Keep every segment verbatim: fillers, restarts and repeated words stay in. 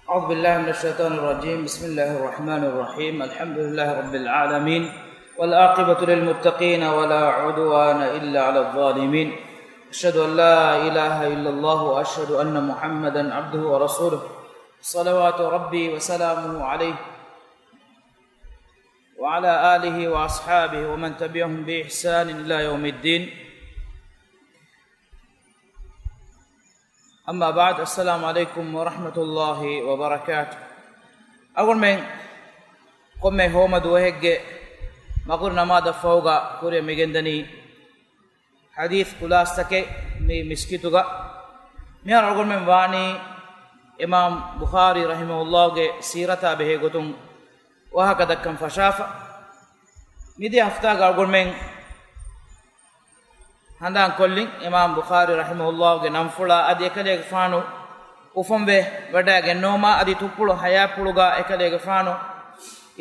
أعوذ بالله من الشيطان الرجيم. بسم الله الرحمن الرحيم. الحمد لله رب العالمين. والعاقبة للمتقين ولا عدوان إلا على الظالمين. أشهد أن لا إله إلا الله وأشهد أن محمدا عبده ورسوله. صلوات ربي وسلامه عليه وعلى آله وأصحابه ومن تبعهم بإحسان إلى يوم الدين. أما بعد، السلام عليكم ورحمة الله وبركاته. އަޅުގަނޑުމެން ކޮންމެ ހޯމަ ދުވަހެއްގެ މަގުރި ނަމާދަށް ފަހުގަ ކުރިއަށް މިގެންދަނީ ޙަދީޘް ޚުލާޞަތަކެއް މި މިސްކިތުގަ. މިހާރު އަޅުގަނޑުމެން ވާނީ އިމާމް ބުޚާރީ ރަޙިމަހުﷲގެ ސީރަތާ ބެހޭ ގޮތުން ވާހަކަ ދައްކަން ފަށާފަ. މިދިޔަ ހަފްތާގަ އަޅުގަނޑުމެން ހަނދާން ކޮށްލިން، އިމާމް ބުޚާރީ ރަޙިމަހުﷲގެ ނަންފުޅާ އަދި އެކަލޭގެފާނު އުފަންވެ ވަޑައިގެންނެވުމާ އަދި ތުއްޕުޅު ހަޔާތްޕުޅުގަ އެކަލޭގެފާނު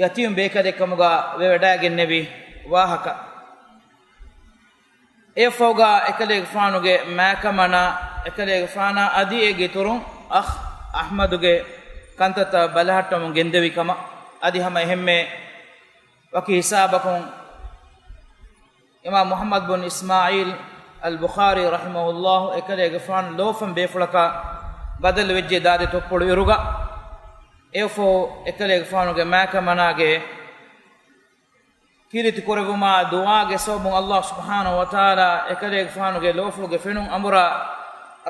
ޔަތީމް ބޭކަލެއްކަމުގަ ވެވަޑައިގެންނެވި ވާހަކަ. އެއަށްފަހުގަ އެކަލޭގެފާނުގެ މާކަމަނާ، އެކަލޭގެފާނާ އަދި އޭގެ އިތުރުން އަޚް އަޙްމަދުގެ ކަންތައްތައް ބަލަހައްޓަމުން ގެންދެވި ކަމަށް އަދި ހަމަ އެހެންމެ ވަކި ހިސާބަކުން އިމާމް މުޙައްމަދު ބުން އިސްމާޢީލް އަލް ބުޚާރީ ރަޙިމަހުﷲ އެކަލޭގެފާނު ލޯފަން ބޭފުޅަކަށް ބަދަލު ވެއްޖެ ދާދި ތުއްޕުޅު އިރުގަ. އެއަށްފަހު އެކަލޭގެފާނުގެ މާކަމަނާގެ ކީރިތި ކުރެއްވުމާ ދުޢާގެ ސަބަބުން ﷲ ސުބްޙާނަހޫ ވަތަޢާލާ އެކަލޭގެފާނުގެ ލޯފުޅުގެ ފެނުން އަނބުރާ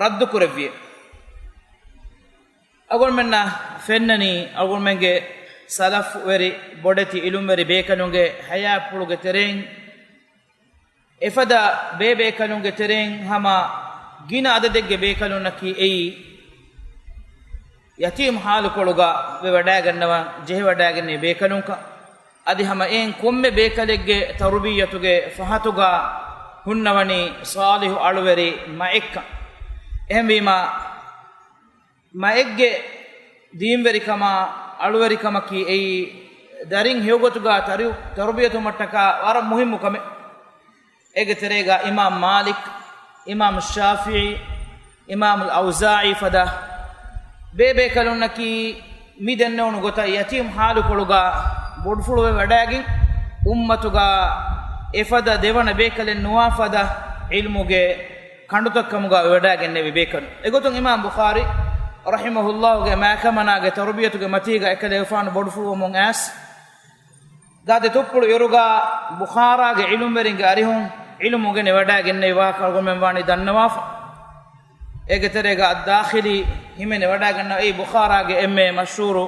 ރައްދު ކުރެއްވި. އަޅުގަނޑުމެންނަށް ފެންނަނީ، އަޅުގަނޑުމެންގެ ސަލަފުވެރި ބޮޑެތި އިލުމްވެރި ބޭކަލުންގެ ހަޔާތްޕުޅުގެ ތެރެއިން އެފަދަ ބޭބޭކަލުންގެ ތެރެއިން ހަމަ ގިނަ އަދަދެއްގެ ބޭކަލުންނަކީ އެއީ ޔަތީމް ޙާލުކޮޅުގަ ވެވަޑައިގަންނަވަން ޖެހިވަޑައިގެންނެވި ބޭކަލުންކަން. އަދި ހަމަ އެއިން ކޮންމެ ބޭކަލެއްގެ ތަރުބިއްޔަތުގެ ފަހަތުގަ ހުންނަވަނީ ޞާލިޙު އަޅުވެރި މައެއްކަން. އެހެންވީމާ، މައެއްގެ ދީންވެރިކަމާ އަޅުވެރިކަމަކީ އެއީ ދަރިން ހެޔޮގޮތުގަ ތަރި-، ތަރުބިޔަތުވުމަށްޓަކާ ވަރަށް މުހިއްމު ކަމެއް. އޭގެ ތެރޭގަ އިމާމް މާލިކް، އިމާމް ޝާފިޢީ، އިމާމުލް އައުޒާޢީ ފަދަ ބޭބޭކަލުންނަކީ މި ދެންނެވުނު ގޮތަށް ޔަތީމް ޙާލުކޮޅުގަ ބޮޑުފުޅުވެ ވަޑައިގެން، އުއްމަތުގަ އެފަދަ ދެވަނަ ބޭކަލެއް ނުވާ ފަދަ ޢިލްމުގެ ކަނޑުތައް ކަމުގަ ވެވަޑައިގެންނެވި ބޭކަލުން. އެގޮތުން އިމާމް ބުޚާރީ ރަޙިމަހުﷲގެ މާކަމަނާގެ ތަރުބިޔަތުގެ މަތީގަ އެކަލޭގެފާނު ބޮޑުފުޅުވަމުން އައިސް، ދާދި ތުއްޕުޅު އިރުގަ ބުޚާރާގެ ޢިލުމްވެރިންގެ އަރިހުން ޢިލްމު އުނގެނި ވަޑައިގެންނެވި ވާހަކަ އަޅުގަނޑުމެން ވާނީ ދަންނަވާފަ. އޭގެ ތެރޭގަ އައްދާޚިލީ ހިމެނި ވަޑައިގަންނަވަ، އެއީ ބުޚާރާގެ އެންމެ މަޝްހޫރު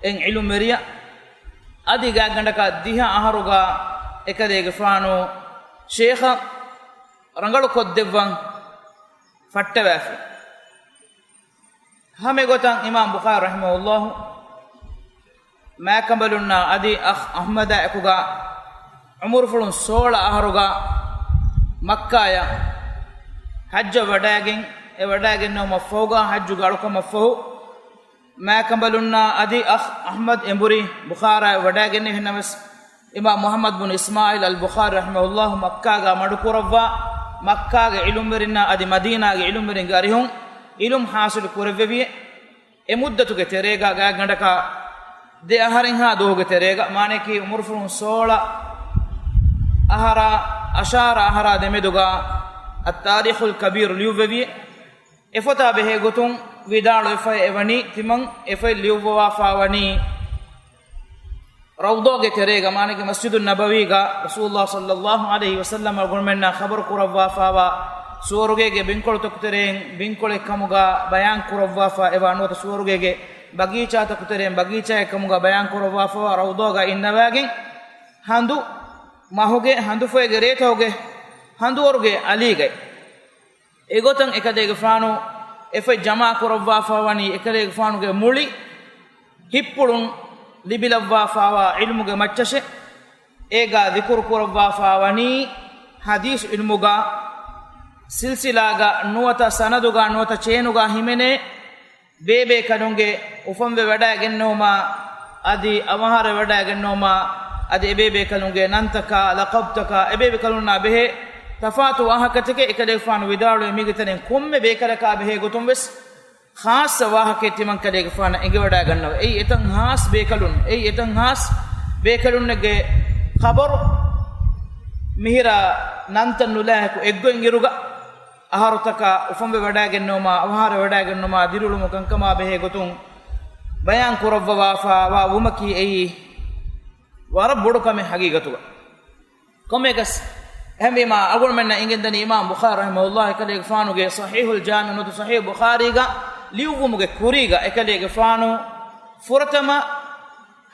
އެއް ޢިލުމްވެރިޔާ. އަދި ގާތްގަނޑަކަށް ދިހަ އަހަރުގަ އެކަލޭގެފާނު ޝޭޚަށް ރަނގަޅު ކޮށްދެއްވަން ފައްޓަވައިފި. ހަމަ އެގޮތަށް އިމާމް ބުޚާރީ ރަޙިމަހުﷲ މާކަނބަލުންނާ އަދި އަޚް އަޙްމަދާ އެކުގަ ޢުމުރުފުޅުން ސޯޅަ އަހަރުގަ މައްކާޔަށް ޙައްޖަށް ވަޑައިގެން، އެ ވަޑައިގެންނެވުމަށްފަހުގަ ޙައްޖުގެ އަޅުކަމަށްފަހު، މާކަނބަލުންނާ އަދި އަޚް އަޙްމަދު އެނބުރި ބުޚާރާއަށް ވަޑައިގެންނެވި ހެންނަމަވެސް، އިމާމް މުޙައްމަދު ބުން އިސްމާޢީލް އަލް ބުޚާރީ ރަޙިމަހުﷲ މައްކާގަ މަޑުކުރައްވާ، މައްކާގެ ޢިލުމްވެރިންނާ އަދި މަދީނާގެ ޢިލުމްވެރިންގެ އަރިހުން ޢިލުމް ޙާޞިލު ކުރެއްވެވިއެ. އެ މުއްދަތުގެ ތެރޭގަ ގާތްގަނޑަކަށް ދެ އަހަރެއްހާ ދުވަހުގެ ތެރޭގަ، މާނައަކީ ޢުމުރުފުޅުން ސޯޅަ އަހަރާ އަށާރަ އަހަރާ ދެމެދުގަ އައްތާރީޚުލް ކަބީރު ލިޔުއްވެވިއެ. އެފޮތާ ބެހޭ ގޮތުން ވިދާޅުވެފައި އެވަނީ، ތިމަން އެފޮތް ލިޔުއްވަވާފާވަނީ ރައުޟާގެ ތެރޭގަ، މާނައަކީ މަސްޖިދުއް ނަބަވީގަ ރަސޫލުﷲ ޞައްލައްލާހު ޢަލައިހި ވަސައްލަމަ އަޅުގަނޑުމެންނާ ޚަބަރު ކުރައްވާފާވާ ސުވަރުގޭގެ ބިންކޮޅުތަކު ތެރެއިން ބިންކޮޅެއް ކަމުގަ ބަޔާން ކުރައްވާފާ އެވާ، ނުވަތަ ސުވަރުގޭގެ ބަގީޗާތަކު ތެރެއިން ބަގީޗާއެއް ކަމުގަ ބަޔާން ކުރައްވާފާވާ ރައުޟާގަ އިންނަވައިގެން ހަނދު މަހުގެ ހަނދުފޮއެއްގެ ރޭތަކުގެ ހަނދުވަރުގެ އަލީގައި. އެގޮތަށް އެކަލޭގެފާނު އެފޮތް ޖަމާ ކުރައްވާފާވަނީ އެކަލޭގެފާނުގެ މުޅި ހިތްޕުޅުން ލިބިލައްވާފާވާ ޢިލްމުގެ މައްޗަށެ. އޭގަ ޛިކުރު ކުރައްވާފާވަނީ ޙަދީޘް ޢިލްމުގަ ސިލްސިލާގަ ނުވަތަ ސަނަދުގަ ނުވަތަ ޗޭނުގަ ހިމެނޭ ބޭބޭކަލުންގެ އުފަންވެ ވަޑައިގެންނެވުމާ، އަދި އަވަހާރަވެ ވަޑައިގެންނެވުމާ، އަދި އެބޭބޭކަލުންގެ ނަންތަކާ، ލަޤަބްތަކާ، އެބޭބޭކަލުންނާ ބެހޭ ތަފާތު ވާހަކަތަކެއް އެކަލޭގެފާނު ވިދާޅުވި މީގެ ތެރެއިން ކޮންމެ ބޭކަލަކާ ބެހޭ ގޮތުން ވެސް ޚާއްޞަ ވާހަކައެއް ތިމަންކަލޭގެފާނަށް އެނގިވަޑައިގަންނަވަ. އެއީ އެތަން ހާސް ބޭކަލުން، އެއީ އެތަން ހާސް ބޭކަލުންނެއްގެ ޚަބަރު މިހިރަ ނަންތައް ނުލާހެކު އެއްގޮތް އިރުގަ އަހަރުތަކަށް އުފަންވެވަޑައިގެންނެވުމާ، އަވަހާރަވެވަޑައިގެންނެވުމާ، ދިރިއުޅުމު ކަންކަމާ ބެހޭ ގޮތުން ބަޔާން ކުރައްވަވާފަވާ ވުމަކީ އެއީ ވަރަށް ބޮޑު ކަމެއް ހަގީގަތުގަ. ކޮންމެއަކަސް، އެހެންވީމާ، އަޅުގަނޑުމެންނަށް އެނގެންދަނީ އިމާމް ބުޚާރީ ރަޙިމަހުﷲ އެކަލޭގެފާނުގެ ޞަޙީޙުލް ޖާމިޢު ނުވަތަ ޞަޙީޙު ބުޚާރީގަ ލިޔުއްވުމުގެ ކުރީގަ އެކަލޭގެފާނު ފުރަތަމަ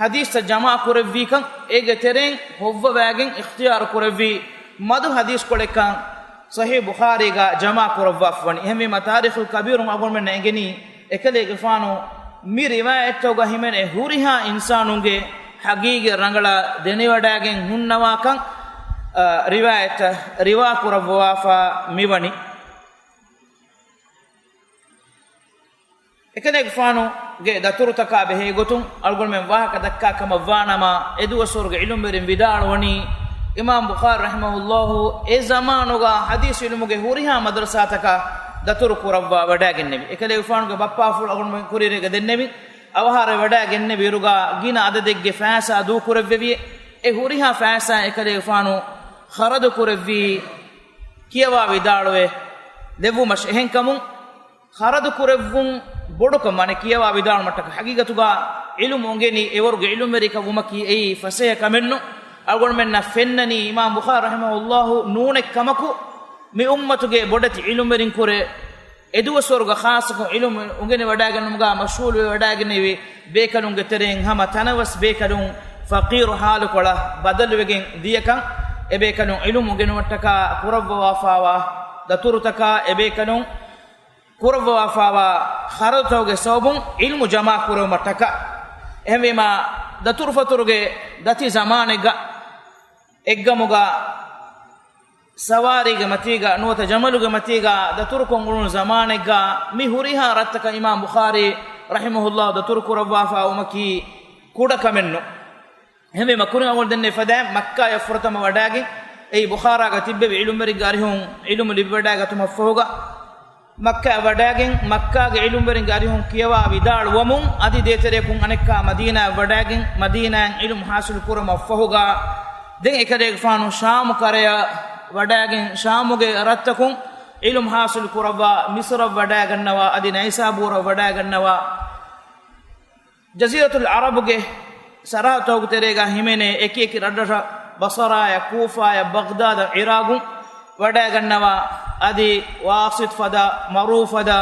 ޙަދީޘްތައް ޖަމާ ކުރެއްވީކަން، އޭގެ ތެރެއިން ހޮއްވަވާގެން އިޚްތިޔާރު ކުރެއްވީ މަދު ޙަދީޘްކޮޅެއްކަން ޞަޙީޙު ބުޚާރީގަ ޖަމާ ކުރައްވާފަވަނީ. އެހެންވީމާ، ތާރީޚުލް ކަބީރުން އަޅުގަނޑުމެންނަށް އެނގެނީ އެކަލޭގެފާނު މި ރިވާޔަތްތަކުގަ ހިމެނޭ ހުރިހާ އިންސާނުންގެ ޙަޤީޤީ ރަނގަޅަށް ދެނެވަޑައިގެން ހުންނަވާކަން، އަ، ރިވާޔަތްތައް ރިވާ ކުރައްވަވާފަ މިވަނީ. އެކަލޭގެފާނުގެ ދަތުރުތަކާ ބެހޭ ގޮތުން އަޅުގަނޑުމެން ވާހަކަ ދައްކާ ކަމަށް ވާނަމަ، އެ ދުވަސްވަރުގެ ޢިލްމުވެރިން ވިދާޅުވަނީ، އިމާމް ބުޚާރީ ރަޙިމަހުﷲ އެ ޒަމާނުގަ ޙަދީޘް ޢިލްމުގެ ހުރިހާ މަދްރަސާތަކަށް ދަތުރު ކުރައްވާ ވަޑައިގެންނެވި. އެކަލޭގެފާނުގެ ބައްޕާފުޅު އަޅުގަނޑުމެން ކުރިއެރީގަ ދެންނެވި، އަވަހާރަވެވަޑައިގެންނެވި އިރުގަ ގިނަ އަދަދެއްގެ ފައިސާ ދޫކުރެއްވެވި. އެ ހުރިހާ ފައިސާ އެކަލޭގެފާނު ޚަރަދު ކުރެއްވީ ކިޔަވާ ވިދާޅުވެ ލެއްވުމަށް. އެހެންކަމުން، ޚަރަދު ކުރެއްވުން ބޮޑުކަމަށް ކިޔަވާ ވިދާޅުމަށްޓަކަ ޙަޤީޤަތުގަ ޢިލްމު އުނގެނި އެވަރުގެ ޢިލްމުވެރިކަށް ވުމަކީ އެއީ ފަސޭހަ ކަމެއްނު. އަޅުގަނޑުމެންނަށް ފެންނަނީ އިމާމް ބުޚާރީ ރަޙިމަހުﷲ ނޫނެއް ކަމަކު، މި އުއްމަތުގެ ބޮޑެތި ޢިލްމުވެރިން ކުރެ އެ ދުވަސްވަރުގަ ޚާއްޞަކޮށް ޢިލްމު އުނގެނިވަޑައިގަންނަވުމުގަ މަޝްޣޫލުވެވަޑައިގެންނެވި ބޭކަލުންގެ ތެރެއިން ހަމަ ތަނަވަސް ބޭކަލުން ފަޤީރު ޙާލުކޮޅަށް ބަދަލުވެގެން ދިޔަކަން، އެބޭކަލުން ޢިލްމު އުނގެނުމަށްޓަކާ ކުރައްވަވާފަވާ ދަތުރުތަކާ އެބޭކަލުން ކުރައްވަވާފަވާ ޚަރަދުތަކުގެ ސަބަބުން ޢިލްމު ޖަމާ ކުރެވުމަށްޓަކާ. އެހެންވީމާ، ދަތުރުފަތުރުގެ ދަތި ޒަމާނެއްގަ އެއްގަމުގަ ސަވާރީގެ މަތީގަ ނުވަތަ ޖަމަލުގެ މަތީގަ ދަތުރުކޮށް އުޅުނު ޒަމާނެއްގަ މި ހުރިހާ ރަށްތަކަށް އިމާމް ބުޚާރީ ރަޙިމަހުﷲ ދަތުރު ކުރައްވާފަ ވުމަކީ ކުޑަ ކަމެއްނު. އެހެންވީމަ، ކުރިން އަޅުގަނޑު ދެންނެވި ފަދައިން މައްކާޔަށް ފުރަތަމަ ވަޑައިގެން، އެއީ ބުޚާރާގަ ތިއްބެވި ޢިލްމުވެރިންގެ އަރިހުން ޢިލްމު ލިބިވަޑައިގަތުމަށްފަހުގަ، މައްކާ ވަޑައިގެން، މައްކާގެ ޢިލްމުވެރިންގެ އަރިހުން ކިޔަވާ ވިދާޅުވަމުން، އަދި ދޭތެރެއަކުން އަނެއްކާ މަދީނާއަށް ވަޑައިގެން، މަދީނާއިން ޢިލްމު ޙާޞިލު ކުރުމަށްފަހުގަ، ދެން އެކަލޭގެފާނު ޝާމު ކަރަޔަށް ވަޑައިގެން، ޝާމުގެ ރަށްތަކުން ޢިލްމު ޙާޞިލު ކުރައްވާ، މިޞްރަށް ވަޑައިގަންނަވާ، އަދި ނައިސާބޫރަށް ވަޑައިގަންނަވާ، ޖަޒީރަތުލް ޢަރަބުގެ ސަރަޙައްދުތަކުގެ ތެރޭގަ ހިމެނޭ އެކި އެކި ރަށްރަށަށް، ބަޞަރާޔަށް، ކޫފާޔަށް، ބަޣްދާދަށް، ޢިރާޤުން ވަޑައިގަންނަވާ، އަދި ވާސިޠް ފަދަ، މަރޫ ފަދަ،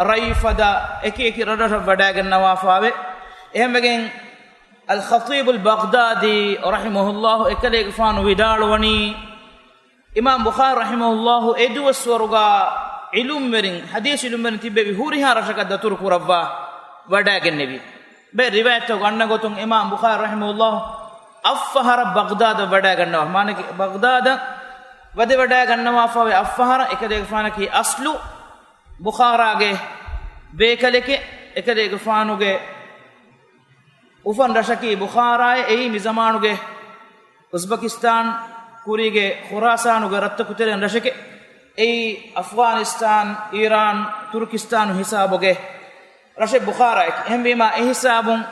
ރައި ފަދަ އެކި އެކި ރަށްރަށަށް ވަޑައިގަންނަވާފަވޭ. އެހެންވެގެން، އަލްޚަޠީބުލް ބަޣްދާދީ ރަޙިމަހުﷲ އެކަލޭގެފާނު ވިދާޅުވަނީ، އިމާމް ބުޚާރީ ރަޙިމަހުﷲ އެ ދުވަސްވަރުގަ ޢިލްމުވެރިން، ޙަދީޘް ޢިލްމުވެރިން ތިއްބެވި ހުރިހާ ރަށަކަށް ދަތުރު ކުރައްވާ ވަޑައިގެންނެވި. ބައެއް ރިވާޔަތްތަކުގަ އަންނަ ގޮތުން އިމާމް ބުޚާރީ ރަޙިމަހުﷲ އަށްފަހަރަށް ބަޣްދާދަށް ވަޑައިގަންނަވާ. މާނައަކީ ބަޣްދާދަށް ވަދެވަޑައިގަންނަވާފަވޭ އަށްފަހަރަށް. އެކަލޭގެފާނަކީ އަޞްލު ބުޚާރާގެ ބޭކަލެކެ. އެކަލޭގެފާނުގެ އުފަން ރަށަކީ ބުޚާރާއެއް. އެއީ މިޒަމާނުގެ އުޒްބަކިސްތާން، ކުރީގެ ޚުރާސާނުގެ ރަށްތަކު ތެރެއިން ރަށެކެ. އެއީ އަފްޣާނިސްތާން، އީރާން، ތުރުކިސްތާނު ހިސާބުގެ ރަށެއް ބުޚާރާއެކެ. އެހެންވީމާ، އެހިސާބުން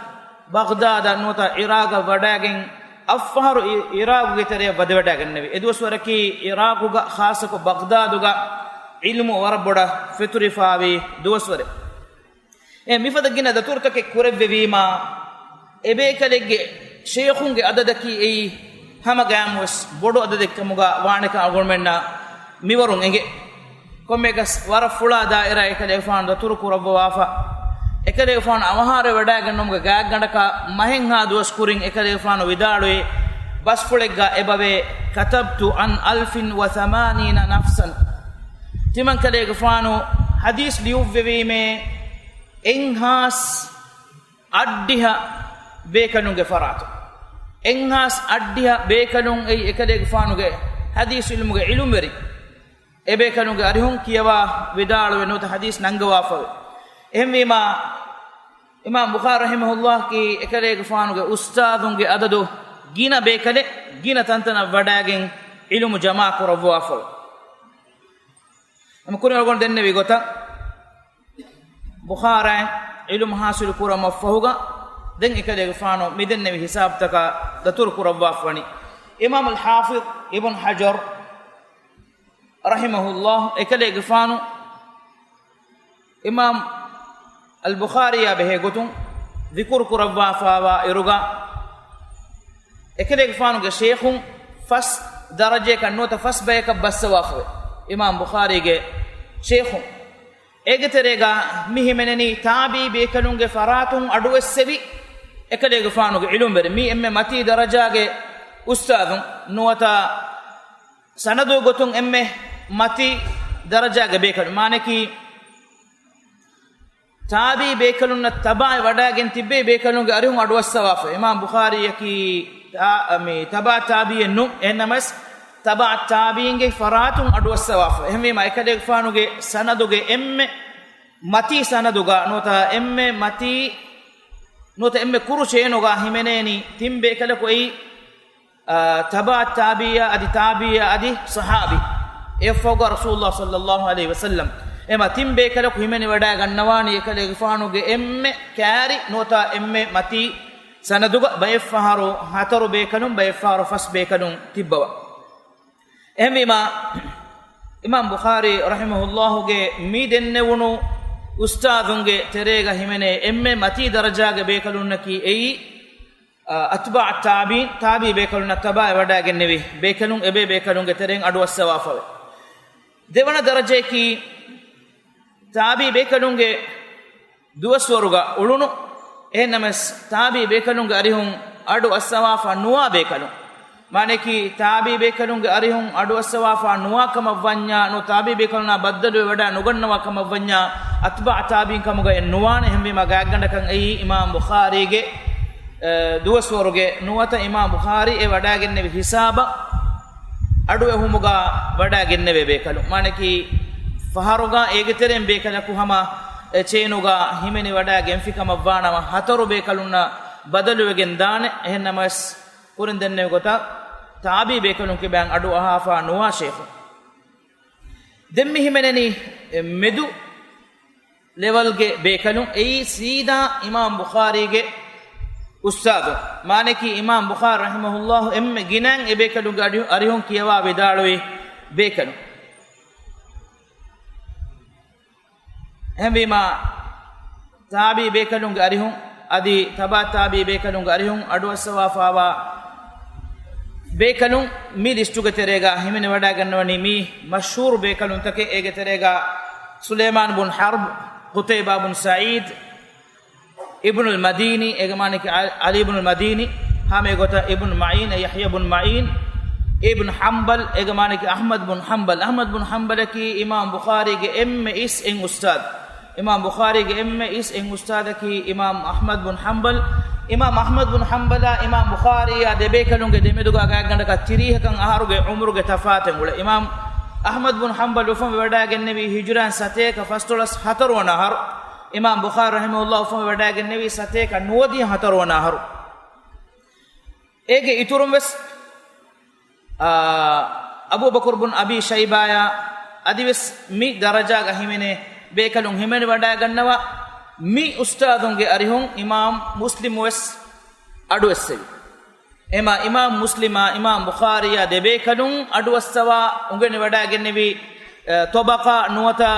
ބަޣްދާދަށް ނުވަތަ ޢިރާޤަށް ވަޑައިގެން އަށްފަހަރު އި-، ޢިރާޤުގެ ތެރެއަށް ވަދެވަޑައިގެންނެވި. އެ ދުވަސްވަރަކީ ޢިރާޤުގަ، ޚާއްޞަކޮށް ބަޣްދާދުގަ ޢިލްމު ވަރަށް ބޮޑަށް ފެތުރިފާވި ދުވަސްވަރެއް. އެ މިފަދަ ގިނަ ދަތުރުތަކެއް ކުރެއްވެވީމާ، އެބޭކަލެއްގެ ޝެއިޚުންގެ އަދަދަކީ އެއީ ހަމަގައިމުވެސް ބޮޑު އަދަދެއްކަމުގަ ވާނެކަން އަޅުގަނޑުމެންނަށް މިވަރުން އެނގޭ. ކޮންމެއަކަސް ވަރަށް ފުޅާ ދާއިރާ އެކަލޭގެފާނު ދަތުރު ކުރައްވަވާފަ. އެކަލޭގެފާނު އަވަހާރަވެވަޑައިގަންނަވުމުގެ ގާތްގަނޑަކަށް މަހެއްހާ ދުވަސް ކުރިން އެކަލޭގެފާނު ވިދާޅުވި ބަސްފުޅެއްގަ އެބަވޭ، كتبت عن ألف وثمانين نفسا. ތިމަންކަލޭގެފާނު ޙަދީޘް ލިޔުއްވެވީމޭ އެއްހާސް އަށްޑިހަ ބޭކަލުންގެ ފަރާތުން. އެއްހާސް އަށްޑިހަ ބޭކަލުން އެއީ އެކަލޭގެފާނުގެ ޙަދީޘް ޢިލްމުގެ ޢިލްމުވެރިން. އެބޭކަލުންގެ އަރިހުން ކިޔަވާ ވިދާޅުވެ ނުވަތަ ޙަދީޘް ނަންގަވާފަވޭ. އެހެންވީމާ، އިމާމް ބުޚާރީ ރަޙިމަހުﷲ ކީ އެކަލޭގެފާނުގެ އުސްތާޛުންގެ އަދަދު ގިނަ ބޭކަލެއް ގިނަ ތަންތަނަށް ވަޑައިގެން ޢިލްމު ޖަމާ ކުރައްވާފަވޭ. އެމަ ކުރިން އަޅުގަނޑު ދެންނެވި ގޮތަށް، ބުޚާރީ ޢިލްމު ޙާޞިލު ކުރުމަށްފަހުގަ، ދެން އެކަލޭގެފާނު މިދެންނެވި ޙިސާބުތަކާ ދަތުރު ކުރައްވާފަވަނީ. އިމާމުލް ޙާފިޡް އިބްނު ޙަޖަރު ރަޙިމަހުﷲ އެކަލޭގެފާނު އިމާމް އަލް ބުޚާރީއާ ބެހޭ ގޮތުން ޛިކުރު ކުރައްވާފަވާ އިރުގަ، އެކަލޭގެފާނުގެ ޝޭޚުން ފަސް ދަރަޖައަކަށް ނުވަތަ ފަސް ބަޔަކަށް ބައްސަވާފަވޭ. އިމާމް ބުޚާރީގެ ޝޭޚުން އޭގެ ތެރޭގަ މި ހިމެނެނީ ތާބިޢީ ބޭކަލުންގެ ފަރާތުން އަޑުއެއްސެވި އެކަލޭގެފާނުގެ ޢިލްމުވެރިން. މީ އެންމެ މަތީ ދަރަޖާގެ އުސްތާޛުން ނުވަތަ ސަނަދު ގޮތުން އެންމެ މަތީ ދަރަޖާގެ ބޭކަލުން. މާނައަކީ، ތާބިޢީ ބޭކަލުންނަށް ތަބަޢަތް ވަޑައިގެން ތިއްބެވި ބޭކަލުންގެ އަރިހުން އަޑުއައްސަވާފަ. އިމާމް ބުޚާރީއަކީ ތާ-، މި ތަބަޢަ ތާބިޢީއެއް ނޫން. އެހެންނަމަވެސް، ތަބަޢަ ތާބިޢީންގެ ފަރާތުން އަޑުއައްސަވާފަ. އެހެންވީމަ، އެކަލޭގެފާނުގެ ސަނަދުގެ އެންމެ މަތީ ސަނަދުގަ ނުވަތަ އެންމެ މަތީ، ނުވަތަ އެންމެ ކުރު ޗޭނުގަ ހިމެނޭނީ ތިން ބޭކަލަކު. އެއީ، އާ، ތަބަޢަ ތާބިޢީއާ އަދި ތާބިޢީއާ އަދި ޞަޙާބީ. އެއަށްފަހުގަ ރަސޫލުﷲ ޞައްލައްލާހު ޢަލައިހި ވަސައްލަމް. އެމަ ތިން ބޭކަލަކު ހިމެނިވަޑައިގަންނަވާނީ އެކަލޭގެފާނުގެ އެންމެ ކާރި ނުވަތަ އެންމެ މަތީ ސަނަދުގަ. ބައެއްފަހަރު ހަތަރު ބޭކަލުން، ބައެއްފަހަރު ފަސް ބޭކަލުން ތިއްބަވާ. އެހެންވީމަ، އިމާމް ބުޚާރީ ރަޙިމަހުﷲގެ މި ދެންނެވުނު އުސްތާޛުންގެ ތެރޭގަ ހިމެނޭ އެންމެ މަތީ ދަރަޖާގެ ބޭކަލުންނަކީ އެއީ، އަތްބާޢު ތާބިޢީން، ތާބިޢީ ބޭކަލުންނަށް ތަބަޢަތް ވަޑައިގެންނެވި ބޭކަލުން، އެބޭ ބޭކަލުންގެ ތެރެއިން އަޑުއައްސަވާފަވޭ. ދެވަނަ ދަރަޖަޔަކީ، ތާބިޢީ ބޭކަލުންގެ ދުވަސްވަރުގަ އުޅުނު، އެހެންނަމަވެސް، ތާބިޢީ ބޭކަލުންގެ އަރިހުން އަޑު އައްސަވާފަ ނުވާ ބޭކަލުން. މާނައަކީ، ތާބިޢީ ބޭކަލުންގެ އަރިހުން އަޑު އައްސަވާފަ ނުވާ ކަމަށް ވަންޏާ، ނުވަތަ ތާބިޢީ ބޭކަލުންނާ ބައްދަލުވެ ވަޑައި ނުގަންނަވާ ކަމަށް ވަންޏާ، އަތްބާޢު ތާބިޢީން ކަމުގައެއް ނުވާނެ. އެހެންވީމަ، ގާތްގަނޑަކަށް އެއީ އިމާމް ބުޚާރީގެ، އެ، ދުވަސްވަރުގެ ނުވަތަ އިމާމް ބުޚާރީ އެ ވަޑައިގެންނެވި ހިސާބަށް އަޑުއެހުމުގަ ވަޑައިގެންނެވޭ ބޭކަލުން. މާނައަކީ، ފަހަރުގަ އޭގެ ތެރެއިން ބޭކަލަކު ހަމަ އެ ޗޭނުގަ ހިމެނި ވަޑައި ގެންފި ކަމަށް ވާނަމަ، ހަތަރު ބޭކަލުންނަށް ބަދަލުވެގެން ދާނެ. އެހެންނަމަވެސް، ކުރިން ދެންނެވި ގޮތަށް، ތާބިޢީ ބޭކަލުން ކިބައިން އަޑު އަހާފަ ނުވާ ޝޭޚުން. ދެން މި ހިމެނެނީ އެ މެދު ލެވަލްގެ ބޭކަލުން، އެއީ ސީދާ އިމާމް ބުޚާރީގެ އުސްތާޛުން. މާނައަކީ، އިމާމް ބުޚާރީ ރަޙިމަހުﷲ އެންމެ ގިނައިން އެ ބޭކަލުންގެ އަޑި-، އަރިހުން ކިޔަވާ ވިދާޅުވި ބޭކަލުން. އެހެންވީމާ، ތާބިޢީ ބޭކަލުންގެ އަރިހުން އަދި ތަބަޢަ ތާބިޢީ ބޭކަލުންގެ އަރިހުން އަޑުއައްސަވާފަވާ ބޭކަލުން މި ލިސްޓުގެ ތެރޭގަ ހިމެނިވަޑައިގަންނަވަނީ މި މަޝްހޫރު ބޭކަލުންތަކެއް. އޭގެ ތެރޭގަ ސުލައިމާން ބުން ޙަރްބު، ޤުތައިބާ ބުން ސަޢީދު، އިބްނުލް މަދީނީ، އޭގެ މާނައަކީ ޢަ-، ޢަލީ ބުނުލް މަދީނީ، ހަމަ އެގޮތަށް އިބްނު މަޢީން، ޔަޙްޔާ ބުން މަޢީން، އިބްނު ޙަންބަލް، އޭގެ މާނައަކީ އަޙްމަދު ބުން ޙަންބަލް. އަޙްމަދު ބުން ޙަންބަލަކީ އިމާމް ބުޚާރީގެ އެންމެ އިސް އެއް އުސްތާޛު. އިމާމް ބުޚާރީގެ އެންމެ އިސް އެއް އުސްތާޛަކީ އިމާމް އަޙްމަދު ބުން ޙަންބަލް. އިމާމް އަޙްމަދު ބުން ޙަންބަލާ އިމާމް ބުޚާރީއާ ދެބޭކަލުންގެ ދެމެދުގަ ގާތްގަނޑަކަށް ތިރީހަކަށް އަހަރުގެ ޢުމުރުގެ ތަފާތެއް އުޅޭ. އިމާމް އަޙްމަދު ބުން ޙަންބަލް އުފަންވެވަޑައިގެންނެވީ ހިޖުރައިން ސަތޭކަ ފަސްދޮޅަސް ހަތަރުވަނަ އަހަރު. އިމާމް ބުޚާރީ ރަޙިމަހުﷲ އުފަންވެވަޑައިގެންނެވީ ސަތޭކަ ނުވަދިހަ ހަތަރުވަނަ އަހަރު. އޭގެ އިތުރުން ވެސް، އާ، އަބޫބަކުރު ބުން އަބީ ޝައިބާޔާ އަދިވެސް މި ދަރަޖާގަ ހިމެނޭ ބޭކަލުން ހިމެނިވަޑައިގަންނަވާ މި އުސްތާޛުންގެ އަރިހުން އިމާމް މުސްލިމު ވެސް އަޑުއެއްސެވި. އެމާ އިމާމް މުސްލިމާ އިމާމް ބުޚާރީއާ ދެބޭކަލުން އަޑުއައްސަވާ އުނގެނިވަޑައިގެންނެވި، އެ، ޠަބަޤާ ނުވަތަ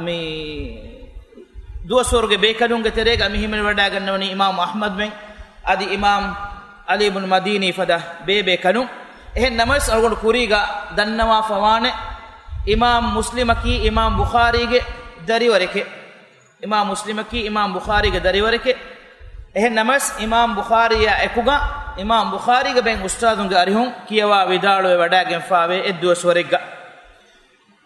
މި ދުވަސްވަރުގެ ބޭކަލުންގެ ތެރޭގަ މި ހިމެނިވަޑައިގަންނަވަނީ އިމާމް އަޙްމަދު ބެން އަދި އިމާމް ޢަލީ ބުން މަދީނީ ފަދަ ބޭބޭކަލުން. އެހެން ނަމަވެސް އަޅުގަނޑު ކުރީގަ ދަންނަވާފަވާނެ، އިމާމް މުސްލިމަކީ އިމާމް ބުޚާރީގެ ދަރިވަރެކޭ. އިމާމް މުސްލިމަކީ އިމާމް ބުޚާރީގެ ދަރިވަރެކޭ. އެހެން ނަމަވެސް، އިމާމް ބުޚާރީއާ އެކުގަ އިމާމް ބުޚާރީގެ ބައެއް އުސްތާޛުންގެ އަރިހުން ކިޔަވާ ވިދާޅުވެ ވަޑައިގެންފާވޭ އެއްދުވަސްވަރެއްގަ.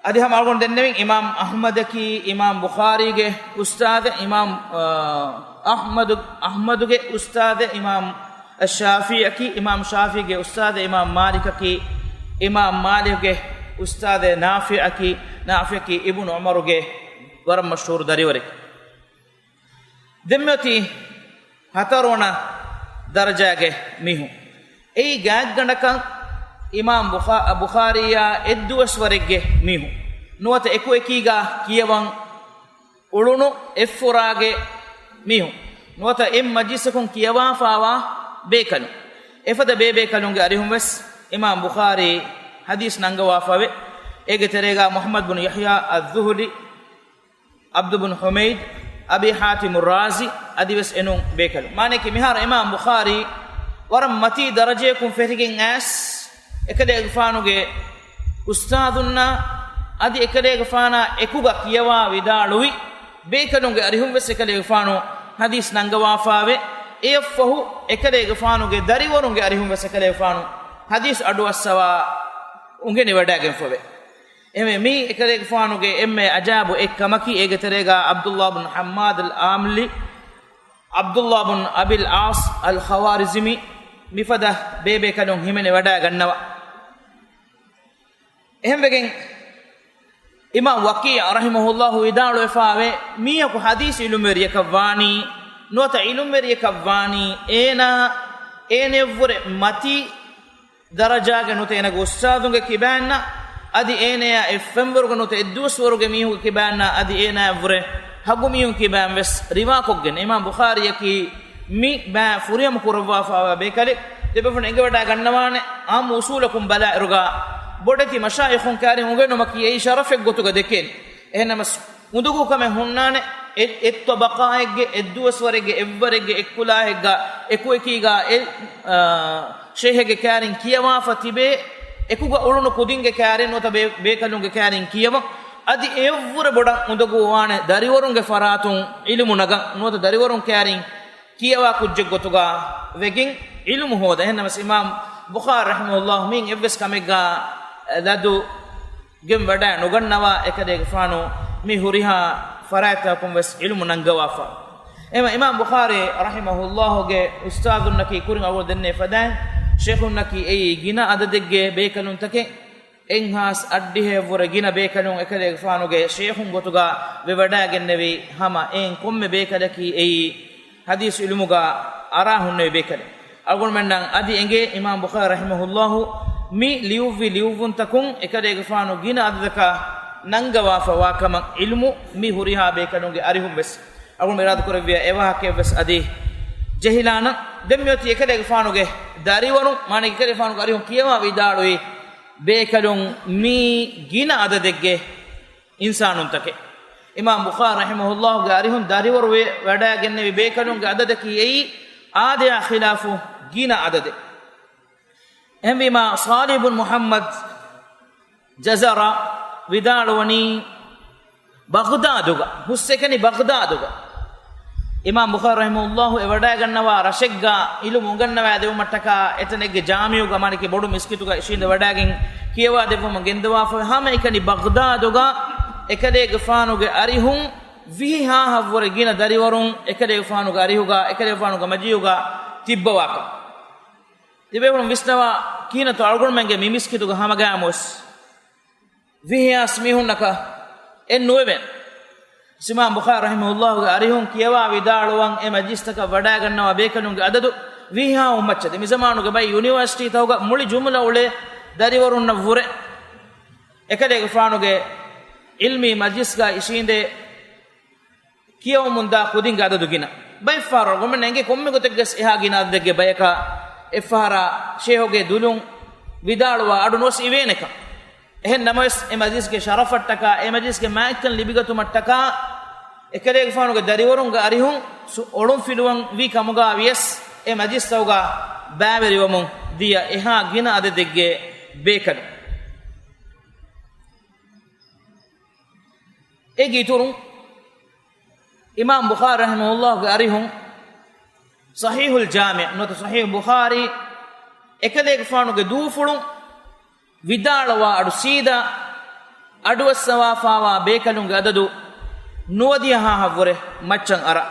އަދި ހަމަ އަޅުގަނޑު ދެންނެވިން، އިމާމް އަޙްމަދަކީ އިމާމް ބުޚާރީގެ އުސްތާޛެއް، އިމާމް، އާ، އަޙްމަދު، އަޙްމަދުގެ އުސްތާޛެއް، އިމާމް ޝާފިޢީއަކީ، އިމާމް ޝާފިޢީގެ އުސްތާޛެއް، އިމާމް މާލިކަކީ، އިމާމް މާލިކުގެ އުސްތާޛެއް، ނާފިޢަކީ، ނާފިޢަކީ އިބްނު ޢުމަރުގެ ވަރަށް މަޝްހޫރު ދަރިވަރެއް. ދެންމެ އޮތީ ހަތަރުވަނަ ދަރަޖާގެ މީހުން. އެއީ ގާތްގަނޑަކަށް އިމާމް ބުޚާ-، ބުޚާރީއާ އެއްދުވަސްވަރެއްގެ މީހުން. ނުވަތަ އެކުއެކީގަ ކިޔަވަން އުޅުނު އެއްފުރާގެ މީހުން ނުވަތަ އެއް މަޖިލިސަކުން ކިޔަވާފާވާ ބޭކަލުން. އެފަދަ ބޭބޭކަލުންގެ އަރިހުން ވެސް އިމާމް ބުޚާރީ ޙަދީޘް ނަންގަވާފަވޭ. އޭގެ ތެރޭގަ މުޙައްމަދު ބުނު ޔަޙްޔާ އައްޒުހުލީ، ޢަބްދު ބުނު ޙުމައިދު، އަބީ ޙާތިމު ރާޒީ އަދިވެސް އެނޫން ބޭކަލުން. މާނައަކީ މިހާރު އިމާމް ބުޚާރީ ވަރަށް މަތީ ދަރަޖަޔަކުން ފެށިގެން އައިސް، އެކަލޭގެފާނުގެ އުސްތާޛުންނާ އަދި އެކަލޭގެފާނާ އެކުގަ ކިޔަވާ ވިދާޅުވި ބޭކަލުންގެ އަރިހުން ވެސް އެކަލޭގެފާނު ޙަދީޘް ނަންގަވާފާވޭ. އެއަށްފަހު އެކަލޭގެފާނުގެ ދަރިވަރުންގެ އަރިހުން ވެސް އެކަލޭގެފާނު ޙަދީޘް އަޑުއައްސަވާ އުނގެނިވަޑައިގެންފަވޭ. އެހެންވެ، މީ އެކަލޭގެފާނުގެ އެންމެ އަޖާބު އެއްކަމަކީ، އޭގެ ތެރޭގަ ޢަބްދުﷲ ބުން ޙައްމާދުލް އާމްލީ، ޢަބްދުﷲ ބުން އަބިލް ޢާޞް އަލް ޚަވާރިޒްމީ، މިފަދަ ބޭބޭކަލުން ހިމެނިވަޑައިގަންނަވާ. އެހެންވެގެން، އިމާމް ވަކީޢު ރަޙިމަހުﷲ ވިދާޅުވެފާވޭ، މީހަކު ޙަދީޘް ޢިލްމުވެރިޔަކަށް ވާނީ، ނުވަތަ ޢިލްމުވެރިޔަކަށް ވާނީ، އޭނާ އޭނަޔަށްވުރެ މަތީ ދަރަޖާގެ ނުވަތަ އޭނާގެ އުސްތާޛުންގެ ކިބައިންނާ އަދި އޭނަޔާ އެއްފެންވަރުގެ ނުވަތަ އެއްދުވަސްވަރުގެ މީހުންގެ ކިބައިންނާ އަދި އޭނާޔަށްވުރެ ހަގުމީހުން ކިބައިން ވެސް ރިވާކޮށްގެން، އިމާމް ބުޚާރީއަކީ މި ބައި ފުރިހަމަ ކުރައްވާފާވާ ބޭކަލެއް. ތިބޭފުޅުން އެނގިވަޑައިގަންނަވާނެ، ޢާއްމު އުޞޫލަކުން ބަލާއިރުގަ ބޮޑެތި މަޝާއިޚުން ކާރިން އުނގެނުމަކީ އެއީ ޝަރަފެއް ގޮތުގަ ދެކޭނެ. އެހެންނަމަސް، އުނދަގޫކަމެއް ހުންނާނެ، އެ-، އެއް ޠަބަޤާއެއްގެ، އެއްދުވަސްވަރެއްގެ، އެއްވަރެއްގެ، އެއްކުލާހެއްގަ، އެކުއެކީގަ އެ، އާ، ޝޭހެއްގެ ކާރިން ކިޔަވާފަ ތިބޭ، އެކުގަ އުޅުނު ކުދިންގެ ކާރިން ނުވަތަ ބޭ-، ބޭކަލުންގެ ކާރިން ކިޔަވަން. އަދި އެއަށްވުރެ ބޮޑަށް އުނދަގޫވާނެ ދަރިވަރުންގެ ފަރާތުން ޢިލްމު ނަގަން ނުވަތަ ދަރިވަރުން ކާރިން ކިޔަވާ ކުއްޖެއް ގޮތުގަ ވެގެން ޢިލްމު ހޯދަން. އެހެންނަމަސް އިމާމް ބުޚާރީ ރަޙިމަހުﷲ މިއިން އެއްވެސް ކަމެއްގަ ލަދު ގެން ވަޑައި ނުގަންނަވާ އެކަލޭގެފާނު މި ހުރިހާ ފަރާތްތަކުން ވެސް ޢިލްމު ނަންގަވާފަ. އެމަ އިމާމް ބުޚާރީ ރަޙިމަހުﷲގެ އުސްތާޛުންނަކީ ކުރިން އަޅުގަނޑު ދެންނެވި ފަދައިން، ޝޭޚުންނަކީ އެއީ ގިނަ އަދަދެއްގެ ބޭކަލުންތަކެއް. އެއްހާސް އަށްޑިހައަށްވުރެ ގިނަ ބޭކަލުން އެކަލޭގެފާނުގެ ޝޭޚުން ގޮތުގަ ވެވަޑައިގެންނެވި ހަމަ އެއިން ކޮންމެ ބޭކަލަކީ އެއީ ޙަދީޘް ޢިލްމުގަ އަރާ ހުންނެވި ބޭކަލެއް. އަޅުގަނޑުމެންނަށް އަދި އެނގޭ އިމާމް ބުޚާރީ ރަޙިމަހުﷲ މި ލިޔުއްވި ލިޔުއްވުންތަކުން އެކަލޭގެފާނު ގިނަ އަދަދަކަށް ނަންގަވާފަ ވާކަމަށް ޢިލްމު މި ހުރިހާ ބޭކަލުންގެ އަރިހުން ވެސް އަޅުގަނޑު އިރާދަކުރެއްވިޔާ އެވާހަކައެއް ވެސް އަދި ޖެހިލާނަން. ދެން މިއޮތީ އެކަލޭގެފާނުގެ ދަރިވަރުން، މާނަ އެކަލޭގެފާނުގެ އަރިހުން ކިޔަވާ ވިދާޅުވި ބޭކަލުން މީ ގިނަ އަދަދެއްގެ އިންސާނުންތަކެއް. އިމާމް ބުޚާރީ ރަޙިމަހުﷲގެ އަރިހުން ދަރިވަރު ވެ-، ވަޑައިގެންނެވި ބޭކަލުންގެ އަދަދަކީ އެއީ އާދަޔާ ޚިލާފު ގިނަ އަދަދެއް. އެހެންވީމާ، ޞާލިޙު ބުން މުޙައްމަދު ޖަޒަރާ ވިދާޅުވަނީ، ބަޣްދާދުގަ، ހުސްއެކަނި ބަޣްދާދުގަ އިމާމް ބުޚާރީ ރަޙިމަހުﷲ އެ ވަޑައިގަންނަވާ ރަށެއްގަ ޢިލްމު އުނގަންނަވައިދެވުމަށްޓަކާ އެތަނެއްގެ ޖާމިޢުގަ މާނައަކީ ބޮޑު މިސްކިތުގަ އިށީނދެ ވަޑައިގެން ކިޔަވާދެއްވުމަށް ގެންދަވާފަ ހަމައެކަނި ބަޣްދާދުގަ އެކަލޭގެފާނުގެ އަރިހުން ވިހި ހާހަށްވުރެ ގިނަ ދަރިވަރުން އެކަލޭގެފާނުގެ އަރިހުގަ، އެކަލޭގެފާނުގެ މަޖިލިހުގަ ތިއްބަވާކަން. ތިބޭފުޅުން ވިސްނަވާ، ކިހިނެއްތޯ އަޅުގަނޑުމެންގެ މި މިސްކިތުގަ ހަމަގައިމުވެސް ވިހި ހާސް މީހުންނަކަށް އެއް ނުވެވޭނެ. އިމާމް ބުޚާރީ ރަޙިމަހުﷲގެ އަރިހުން ކިޔަވާ ވިދާޅުވަން އެ މަޖިލިސްތަކަށް ވަޑައިގަންނަވާ ބޭކަލުންގެ އަދަދު ވިހި ހާހުން މައްޗަށް. މިޒަމާނުގެ ބައި ޔުނިވަރސިޓީތަކުގަ މުޅި ޖުމުލަ އުޅޭ ދަރިވަރުންނަށް ވުރެ އެކަލޭގެފާނުގެ ޢިލްމީ މަޖިލިސްގަ އިށީނދެ ކިޔަވަމުންދާ ކުދިންގެ އަދަދު ގިނަ. ބައެއްފަހަރު އަޅުގަނޑުމެންނަށް އެނގޭ ކޮންމެ ގޮތެއްގަސް އެހާ ގިނަ އަދަދެއްގެ ބަޔަކަށް އެއްފަހަރާ ޝޭހުގެ ދުލުން ވިދާޅުވާ އަޑު ނުވެސް އިވޭނެކަން. އެހެން ނަމަވެސް، އެ މަޖިލިސްގެ ޝަރަފަށްޓަކާ، އެ މަޖިލިސްގެ މާތްކަން ލިބިގަތުމަށްޓަކާ، އެކަލޭގެފާނުގެ ދަރިވަރުންގެ އަރިހުން ސު-، އޮޅުންފިލުވަން ވީ ކަމުގަ ވިޔަސް، އެ މަޖިލިސްތަކުގަ ބައިވެރިވަމުން ދިޔަ އެހާ ގިނަ އަދަދެއްގެ ބޭކަލުން. އޭގެ އިތުރުން، އިމާމް ބުޚާރީ ރަޙިމަހުﷲގެ އަރިހުން ޞަޙީޙުލް ޖާމިޢު ނުވަތަ ޞަޙީޙު ބުޚާރީ އެކަލޭގެފާނުގެ ދޫފުޅުން ވިދާޅުވާ އަޑު ސީދާ އަޑުއައްސަވާފާވާ ބޭކަލުންގެ އަދަދު ނުވަދިހަ ހާހަށްވުރެ މައްޗަށް އަރާ.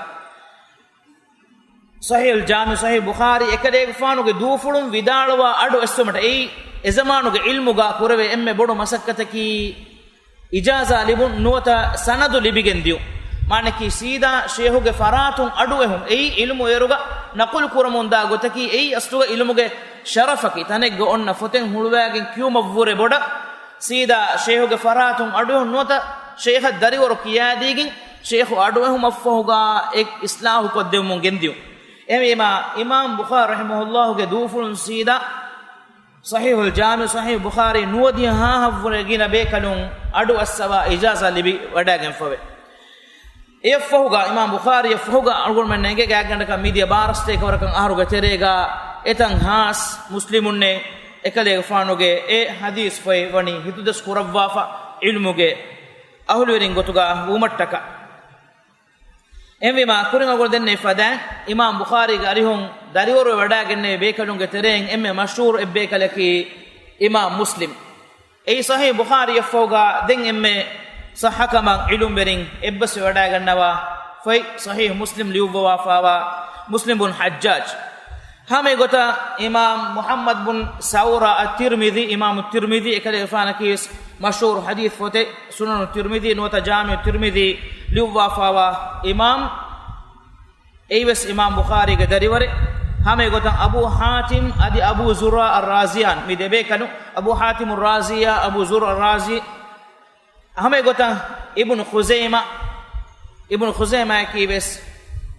ޞަޙީޙުލް ޖާމިޢު، ޞަޙީޙު ބުޚާރީ އެކަލޭގެފާނުގެ ދޫފުޅުން ވިދާޅުވާ އަޑު އެއްސުމަށް އެއީ އެޒަމާނުގެ ޢިލްމުގަ ކުރެވޭ އެންމެ ބޮޑު މަސައްކަތަކީ، އިޖާޒާ ލިބުން ނުވަތަ ސަނަދު ލިބިގެން ދިޔުން. މާނައަކީ ސީދާ ޝޭހުގެ ފަރާތުން އަޑު އެހުން. އެއީ ޢިލްމު އޭރުގަ ނަޤުލު ކުރަމުންދާ ގޮތަކީ، އެއީ އަސްލުގަ ޢިލްމުގެ ޝަރަފަކީ. ތަނެއްގަ އޮންނަ ފޮތެއް ހުޅުވައިގެން ކިޔުމަށްވުރެ ބޮޑަށް ސީދާ ޝޭހުގެ ފަރާތުން އަޑު އެހުން ނުވަތަ ޝޭހަށް ދަރިވަރު ކިޔާދީގެން ޝޭޚު އަޑުއެހުމަށްފަހުގާ އެ އިސްލާހުކޮށްދެވުމުން ގެންދިޔުން. އެހެންވީމާ، އިމާމް ބުޚާރީ ރަޙިމަހުﷲގެ ދޫފުޅުން ސީދާ ޞަޙީޙުލް ޖާމިޢު، ޞަޙީޙު ބުޚާރީ ނުވަދިހަ ހާހަށްވުރެ ގިނަ ބޭކަލުން އަޑު އައްސަވާ އިޖާޒާ ލިބި ވަޑައިގެންފަވޭ. އެއަށްފަހުގަ، އިމާމް ބުޚާރީއަށްފަހުގަ އަޅުގަނޑުމެންނަށް އެނގޭ ގާތްގަނޑަކަށް މިދިޔަ ބާރަ ސަތޭކަ ވަރަކަށް އަހަރުގެ ތެރޭގަ އެތަން ހާސް މުސްލިމުންނެއް އެކަލޭގެފާނުގެ އެ ޙަދީޘް ފޮތް ވަނީ ހިތުދަސް ކުރައްވާފަ ޢިލްމުގެ އަހުލުވެރިން ގޮތުގަ ވުމަށްޓަކާ. އެހެންވީމާ، ކުރިން އަޅުގަނޑު ދެންނެވި ފަދައިން، އިމާމް ބުޚާރީގެ އަރިހުން ދަރިވަރުވެ ވަޑައިގެންނެވި ބޭކަލުންގެ ތެރެއިން އެންމެ މަޝްހޫރު އެއްބޭކަލަކީ އިމާމް މުސްލިމް. އެއީ ޞަޙީޙު ބުޚާރީއަށްފަހުގަ ދެން އެންމެ ޞައްޙަކަމަށް ޢިލުމްވެރިން އެއްބަސްވެ ވަޑައިގަންނަވާ ފޮތް ޞަޙީޙު މުސްލިމް ލިޔުއްވަވާފައިވާ މުސްލިމް ބުން ޙައްޖާޖް. ހަމައެގޮތަށް އިމާމް މުޙައްމަދު ބުން ސައުރާ އައްތިރްމިޛީ، އިމާމު ތިރްމިޛީ އެކަލޭގެފާނަކީވެސް މަޝްހޫރު ޙަދީޘް ފޮތެއް، ސުނަނު ތިރްމިޛީ ނުވަތަ ޖާމިޢު ތިރްމިޛީ ލިޔުއްވާފައިވާ އިމާމް، އެއީވެސް އިމާމް ބުޚާރީގެ ދަރިވަރެއް. ހަމައެގޮތަށް އަބޫ ޙާތިމް އަދި އަބޫ ޒުރާ އައްރާޒިޔާން، މި ދެބޭކަލުން، އަބޫ ޙާތިމު ރާޒިޔާ، އަބޫ ޒުރާ ރާޒީ، ހަމައެގޮތަށް އިބްނު ޚުޒައިމާ، އިބްނު ޚުޒައިމާއަކީވެސް،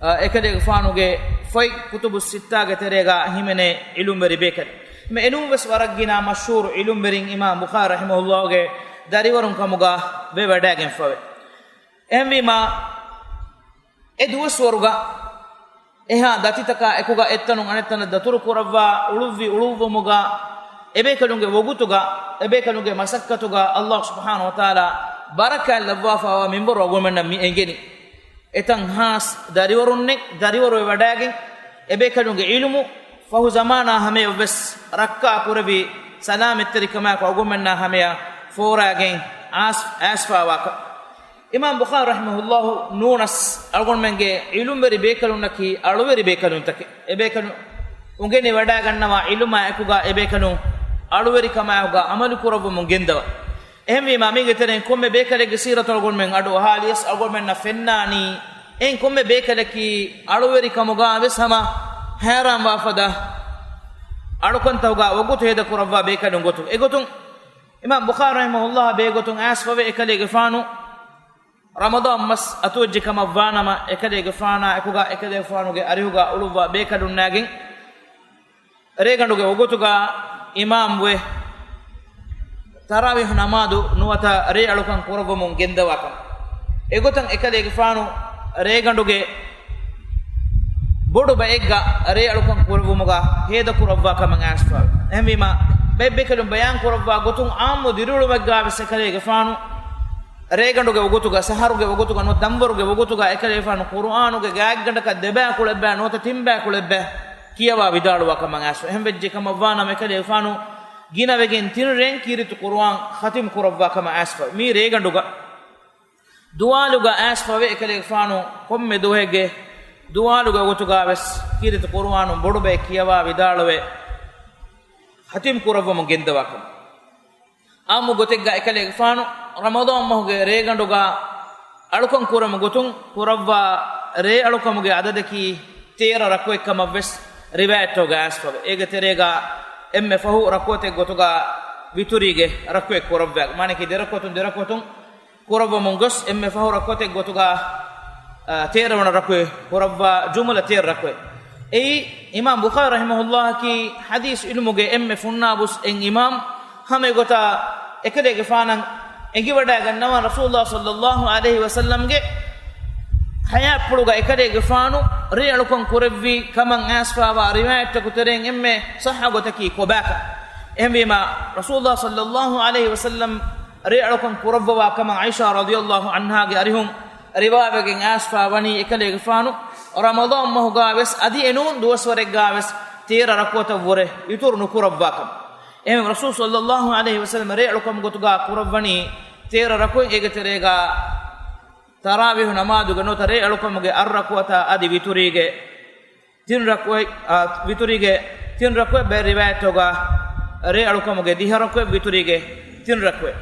އަ، އެކަލޭގެފާނުގެ ފޮތް ކުތުބު ސިއްތާގެ ތެރޭގަ ހިމެނޭ ޢިލުމްވެރި ބޭކަލެއް. މި އެނޫންވެސް ވަރަށް ގިނަ މަޝްހޫރު ޢިލުމްވެރިން އިމާމް ބުޚާރީ ރަޙިމަހުﷲގެ ދަރިވަރުން ކަމުގަ ވެވަޑައިގެންފަވޭ. އެހެންވީމާ، އެ ދުވަސްވަރުގަ އެހާ ދަތިތަކާ އެކުގަ އެއްތަނުން އަނެއްތަނަށް ދަތުރު ކުރައްވާ އުޅުއްވި އުޅުއްވުމުގަ އެބޭކަލުންގެ ވަގުތުގަ، އެބޭކަލުންގެ މަސައްކަތުގަ ﷲ ސުބްޙާނަހޫ ވަތަޢާލާ ބަރަކާތް ލައްވާފައިވާ މިންވަރު އަޅުގަނޑުމެންނަށް މި އެނގެނީ. އެތަން ހާސް ދަރިވަރުންނެއް ދަރިވަރުވެ ވަޑައިގެން، އެބޭކަލުންގެ ޢިލްމު ފަހު ޒަމާނާ ހަމަޔަށްވެސް ރައްކާ ކުރެވި، ސަލާމަތްތެރިކަމާއެކު އަޅުގަނޑުމެންނާ ހަމަޔަށް ފޯރާގެން އާސް، އައިސްފައިވާކަން. އިމާމް ބުޚާރީ ރަޙިމަހުﷲ ނޫނަސް އަޅުގަނޑުމެންގެ ޢިލުމްވެރި ބޭކަލުންނަކީ އަޅުވެރި ބޭކަލުންތަކެއް. އެބޭކަލުން އުނގެނި ވަޑައިގަންނަވާ ޢިލްމާ އެކުގަ އެބޭކަލުން އަޅުވެރިކަމާއެކުގަ ޢަމަލު ކުރައްވަމުން ގެންދަވާ. އެހެންވީމާ، މީގެ ތެރެއިން ކޮންމެ ބޭކަލެއްގެ ސީރަތު އަޅުގަނޑުމެން އަޑު އަހާލިޔަސް އަޅުގަނޑުމެންނަށް ފެންނާނީ، އެއިން ކޮންމެ ބޭކަލަކީ އަޅުވެރިކަމުގަ ވެސް ހަމަ ހައިރާންވާ ފަދަ އަޅުކަންތަކުގަ ވަގުތު ހޭދަ ކުރައްވާ ބޭކަލުން ގޮތުން. އެގޮތުން، އިމާމް ބުޚާރީ ރަޙިމަހުﷲ ބޭގޮތުން އައިސްފަވޭ އެކަލޭގެފާނު ރަމަޟާން މަސް އަތުވެއްޖެ ކަމަށް ވާނަމަ، އެކަލޭގެފާނާ އެކުގަ އެކަލޭގެފާނުގެ އަރިހުގަ އުޅުއްވާ ބޭކަލުންނާގެން ރޭގަނޑުގެ ވަގުތުގަ އިމާމްވެ، ތަރާވީޙު ނަމާދު ނުވަތަ ރޭ އަޅުކަން ކުރައްވަމުން ގެންދަވާކަން. އެގޮތަށް އެކަލޭގެފާނު ރޭގަނޑުގެ ބޮޑު ބައެއްގަ ރޭ އަޅުކަން ކުރެއްވުމުގަ ހޭދަ ކުރައްވާ ކަމަށް އައިސްފަވޭ. އެހެންވީމާ، ބައެއް ބޭކަލުން ބަޔާން ކުރައްވާ ގޮތުން ޢާއްމު ދިރިއުޅުމެއްގަ ވެސް އެކަލޭގެފާނު ރޭގަނޑުގެ ވަގުތުގަ، ސަހަރުގެ ވަގުތުގަ ނުވަތަ ދަންވަރުގެ ވަގުތުގަ އެކަލޭގެފާނު ޤުރުއާނުގެ ގާތްގަނޑަކަށް ދެބައިކުޅައެއްބައި ނުވަތަ ތިންބައިކުޅައެއްބައި ކިޔަވާ ވިދާޅުވާ ކަމަށް އައިސްފަ. އެހެން ވެއްޖެ ކަމަށް ވާނަމަ އެކަލޭގެފާނު ގިނަވެގެން ތިން ރޭން ކީރިތި ޤުރުއާން ޚަތިމް ކުރައްވާ ކަމަށް އައިސްފަ. މީ ރޭގަނޑުގަ ދުވާލުގަ އައިސްފަވޭ. އެކަލޭގެފާނު ކޮންމެ ދުވަހެއްގެ ދުވާލުގެ ވަގުތުގަ ވެސް ކީރިތި ޤުރުއާނު ބޮޑުބައެއް ކިޔަވާ ވިދާޅުވެ ޚަތިމް ކުރައްވަމުން ގެންދަވާކަމަށް. ޢާއްމު ގޮތެއްގަ އެކަލޭގެފާނު ރަމަޟާން މަހުގެ ރޭގަނޑުގަ އަޅުކަން ކުރަމު ގޮތުން ކުރައްވާ ރޭ އަޅުކަމުގެ އަދަދަކީ ތޭރަ ރަކުޢަތް ކަމަށް ވެސް ރިވާޔަތްތަކުގަ އައިސްފަވޭ. އޭގެ ތެރޭގަ އެންމެ ފަހު ރަކުޢަތެއް ގޮތުގަ ވިތުރީގެ ރަކުޢަތް ކުރައްވާ، މާނައަކީ ދެ ރަކުޢަތުން ދެ ރަކުޢަތުން ކުރައްވަމުން ގޮސް، އެންމެ ފަހު ރަކުޢަތެއް ގޮތުގަ، އާ، ތޭރަ ވަނަ ރަކުޢަތް ކުރައްވާ، ޖުމުލަ ތޭރަ ރަކުޢަތް. އެއީ، އިމާމް ބުޚާރީ ރަޙިމަހުﷲއަކީ ޙަދީޘް ޢިލްމުގެ އެންމެ ފުންނާބުސް އެއް އިމާމް. ހަމަ އެގޮތަށް އެކަލޭގެފާނަށް އެނގިވަޑައިގަންނަވާ ރަސޫލުﷲ ޞައްލައްލާހު ޢަލައިހި ވަސައްލަމްގެ ޙަޔާތްޕުޅުގަ އެކަލޭގެފާނު ރޭ އަޅުކަން ކުރެއްވި ކަމަށް އައިސްފައިވާ ރިވާޔަތްތަކު ތެރެއިން އެންމެ ޞައްޙަ ގޮތަކީ ކޮބާކަން. އެހެންވީމާ، ރަސޫލުﷲ ޞައްލައްލާހު ޢަލައިހި ވަސައްލަމް ރޭ އަޅުކަން ކުރައްވަވާ ކަމަށް ޢާއިޝާ ރަޟިޔައްލާހު ޢަންހާގެ އަރިހުން ރިވާވެގެން އައިސްފަ ވަނީ އެކަލޭގެފާނު ރަމަޟާން މަހުގާ ވެސް އަދި އެނޫން ދުވަސްވަރެއްގާ ވެސް ތޭރަ ރަކުޢަތަށްވުރެ އިތުރު ނުކުރައްވާކަމަށް. އެހެން ރަސޫލު ޞައްލައްލާހު ޢަލައިހި ވަސައްލަމަ ރޭ އަޅުކަމުގެ ގޮތުގާ ކުރައްވަނީ ތޭރަ ރަކުޢަތް، އޭގެ ތެރޭގާ ތަރާވީޙު ނަމާދުގެ ނުވަތަ ރޭ އަޅުކަމުގެ އަށް ރަކުޢަތާ އަދި ވިތުރީގެ ތިން ރަކުޢަތް، އާ، ވިތުރީގެ ތިން ރަކުޢަތް. ބައެއް ރިވާޔަތްތަކުގާ ރޭ އަޅުކަމުގެ ދިހަ ރަކުޢަތް، ވިތުރީގެ ތިން ރަކުޢަތް.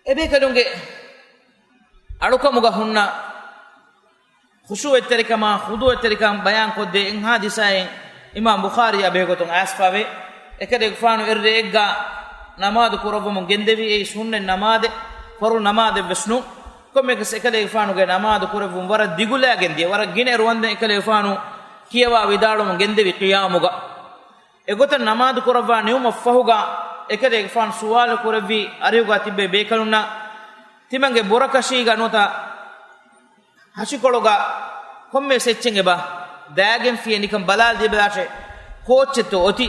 އެބޭކަލުންގެ އަޅުކަމުގަ ހުންނަ ޚުޝޫޢަތްތެރިކަމާ ޚުޟޫޢަތްތެރިކަން ބަޔާންކޮށްދޭ އެއް ޙާދިސާއެއް އިމާމް ބުޚާރީއާ ބެހޭގޮތުން އައިސްފަވޭ. އެކަލޭގެފާނު އެއްރެއެއްގަ ނަމާދު ކުރައްވަމުން ގެންދެވީ. އެއީ ސުންނަތް ނަމާދެއް، ފަރުޟު ނަމާދެއް ވެސް ނޫން. ކޮންމެއަކަސް އެކަލޭގެފާނުގެ ނަމާދު ކުރެއްވުން ވަރަށް ދިގުލާގެން ދިޔަ، ވަރަށް ގިނަ އިރު ވަންދެން އެކަލޭގެފާނު ކިޔަވާ ވިދާޅުވަމުން ގެންދެވި ޤިޔާމުގަ. އެގޮތަށް ނަމާދު ކުރައްވާ ނިމުމަށް ފަހުގަ އެކަލޭގެފާނު ސުވާލު ކުރެއްވި އަރިހުގަ ތިއްބެވި ބޭކަލުންނަށް، ތިމަންގެ ބުރަކަށީގަ ނުވަތަ ހަށިކޮޅުގަ ކޮންމެވެސް އެއްޗެއް އެބަ ދާގެންފިއޭ ނިކަން ބަލާލަދީބަލާށޭ، ކޯއްޗެއްތޯ އޮތީ؟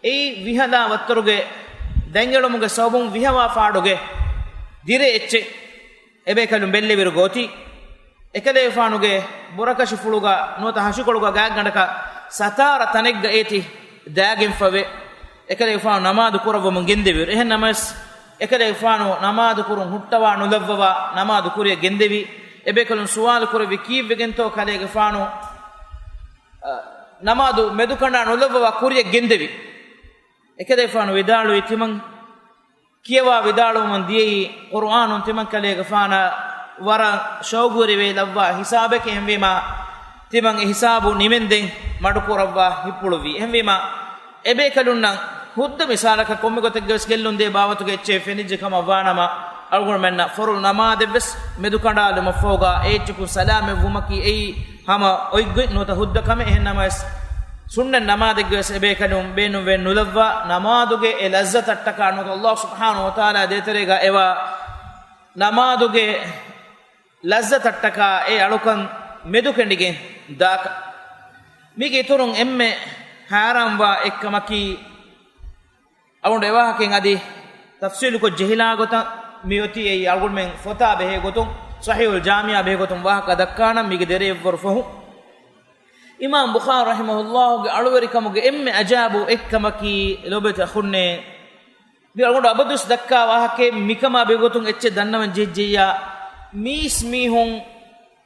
އެއީ ވިހަލާ ވައްތަރުގެ ދަތްއެޅުމުގެ ސަބަބުން ވިހަވާ ފާޑުގެ ދިރޭ އެއްޗެއް އެބޭކަލުން ބެއްލެވިއިރުގަ އޮތީ. އެކަލޭގެފާނުގެ ބުރަކަށިފުޅުގަ ނުވަތަ ހަށިކޮޅުގަ ގާތްގަނޑަކަށް ސަތާރަ ތަނެއްގަ އޭތި ދާގެންފަވޭ. އެކަލޭގެފާނު ނަމާދު ކުރައްވަމުން ގެންދެވިއިރު. އެހެން ނަމަވެސް، އެކަލޭގެފާނު ނަމާދު ކުރުން ހުއްޓަވާ ނުލައްވަވާ ނަމާދު ކުރިއަށް ގެންދެވި. އެބޭކަލުން ސުވާލު ކުރެއްވި ކީއްވެގެންތޯ ކަލޭގެފާނު، އަ، ނަމާދު މެދުކަނޑާ ނުލައްވަވާ ކުރިއަށް ގެންދެވި. އެކަލޭގެފާނު ވިދާޅުވީ، ތިމަން ކިޔަވާ ވިދާޅުވަމުން ދިޔައީ ޤުރުއާނުން ތިމަން ކަލޭގެފާނަށް ވަރަށް ޝައުގުވެރިވެ ލައްވާ ހިސާބެކޭ. އެހެންވީމާ، ތިމަން އެ ހިސާބު ނިމެންދެން މަޑުކުރައްވާ ހިތްޕުޅުއްވީ. އެހެންވީމާ، އެބޭކަލުންނަށް ހުއްދަ މިސާލަކަށް ކޮންމެ ގޮތެއްގަވެސް ގެއްލުން ދޭ ބާވަތުގެ އެއްޗެއް ފެނިއްޖެ ކަމަށް ވާނަމަ، އަޅުގަނޑުމެންނަށް ފަރުޟު ނަމާދެއްވެސް މެދުކަނޑާލުމަށްފަހުގަ އެ އެއްޗަކުން ސަލާމަތްވުމަކީ އެއީ ހަމަ އޮތްގޮތް ނުވަތަ ހުއްދަ ކަމެއް. އެހެން ނަމަވެސް، ސުންނަތް ނަމާދެއްގަވެސް އެބޭކަލުން ބޭނުންވެ ނުލައްވާ، ނަމާދުގެ އެ ލައްޒަތަށްޓަކާ ނުވަތަ ﷲ ސުބްޙާނަހޫ ވަތަޢާލާ ދޭތެރޭގަ އެވާ ނަމާދުގެ ލައްޒަތަށްޓަކާ އެ އަޅުކަން މެދުކެނޑިގެން ދާކަށް. މީގެ އިތުރުން އެންމެ ހައިރާންވާ އެއްކަމަކީ، އަޅުގަނޑު އެވާހަކައިން އަދި ތަފްސީލުކޮށް ޖެހިލާ ގޮތަށް މި އޮތީ އެއީ އަޅުގަނޑުމެން ފޮތާ ބެހޭ ގޮތުން، ޞަޙީޙުލް ޖާމިޢާ ބެހޭ ގޮތުން ވާހަކަ ދައްކާނަން މީގެ ދެރަ އެއްވަރު ފަހު. އިމާމް ބުޚާރީ ރަޙިމަހުﷲގެ އަޅުވެރިކަމުގެ އެންމެ އަޖާއިބު އެއްކަމަކީ، ލޯބިވެތި އަޚުންނޭ، މި އަޅުގަނޑު އަބަދުވެސް ދައްކާ ވާހަކައެއް މިކަމާ ބެހޭގޮތުން އެއްޗެއް ދަންނަވަން ޖެހިއްޖެއްޔާ، މީސްމީހުން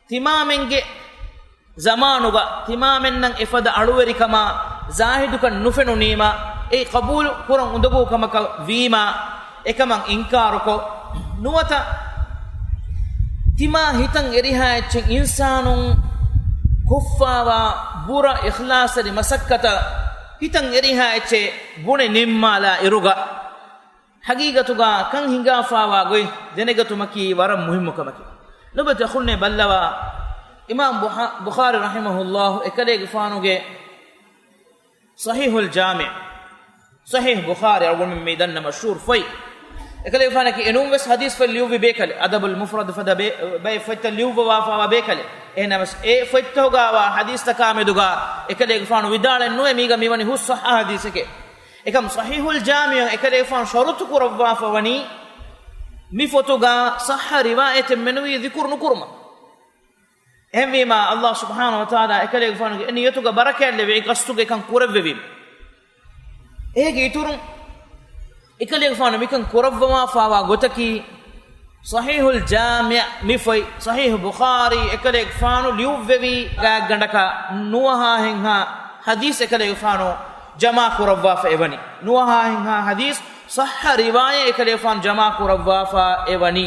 ތިމާމެންގެ ޒަމާނުގަ ތިމާމެންނަށް އެފަދަ އަޅުވެރިކަމާ ޒާހިދުކަން ނުފެނުނީމާ، އެއީ ޤަބޫލު ކުރަން އުނދަގޫ ކަމަކަށް ވީމާ، އެކަމަށް އިންކާރުކޮށް، ނުވަތަ ތިމާ ހިތަށް އެރިހާ އެއްޗެއް އިންސާނުން ކޮށްފާވާ ބުރަ އިޚްލާޞްތެރި މަސައްކަތަށް ހިތަށް އެރިހާ އެއްޗެއް ބުނެ ނިންމާލާ އިރުގަ، ޙަޤީޤަތުގަ ކަން ހިނގާފާވާ ގޮތް ދެނެގަތުމަކީ ވަރަށް މުހިއްމު ކަމަކީ. ލޯބިވެތި އަޚުންނޭ ބައްލަވާ، އިމާމް ބުޚާ-، ބުޚާރީ ރަޙިމަހުﷲ އެކަލޭގެފާނުގެ ޞަޙީޙުލް ޖާމިޢު، ޞަޙީޙު ބުޚާރީ އަޅުގަނޑުމެން މި ދަންނަ މަޝްހޫރު ފޮތް. އެކަލޭގެފާނަކީ އެނޫން ވެސް ޙަދީޘް ފޮތް ލިޔުއްވި ބޭކަލެއް. އަދަބުލް މުފްރަދު ފަދަ ބޭ-، ބައެއް ފޮތްތައް ލިޔުއްވަވާފާވާ ބޭކަލެއް. އެހެންނަމަވެސް، އެ ފޮތްތަކުގަ ވާ ޙަދީޘްތަކާ މެދުގަ އެކަލޭގެފާނު ވިދާޅެއް ނުވޭ މީގަ މިވަނީ ހުސް ޞައްޙަ ޙަދީޘެކޭ. އެކަމް ޞަޙީޙުލް ޖާމިޢު އެކަލޭގެފާނު ޝަރުޠު ކުރައްވާފަ ވަނީ މި ފޮތުގަ ޞައްޙަ ރިވާޔަތެއް މެނުވީ ޛިކުރު ނުކުރުމަށް. އެހެންވީމާ، ﷲ ސުބްޙާނަހޫ ވަތަޢާލާ އެކަލޭގެފާނުގެ އެ ނިޔަތުގަ ބަރަކާތް ލެވި އެ ގަސްތުގެ ކަން ކުރެއްވެވީމަ. އޭގެ އިތުރުން، އެކަލޭގެފާނު މިކަން ކުރައްވަވާފާވާ ގޮތަކީ، ޞަޙީޙުލް ޖާމިޢު މި ފޮތް، ޞަޙީޙު ބުޚާރީ އެކަލޭގެފާނު ލިޔުއްވެވީ ގާތްގަނޑަކަށް ނުވަހާހެންހާ ޙަދީޘް އެކަލޭގެފާނު ޖަމާ ކުރައްވާފަ އެވަނީ. ނުވަހާހެންހާ ޙަދީޘް ޞައްޙަ ރިވާޔަތް އެކަލޭގެފާނު ޖަމާ ކުރައްވާފަ އެވަނީ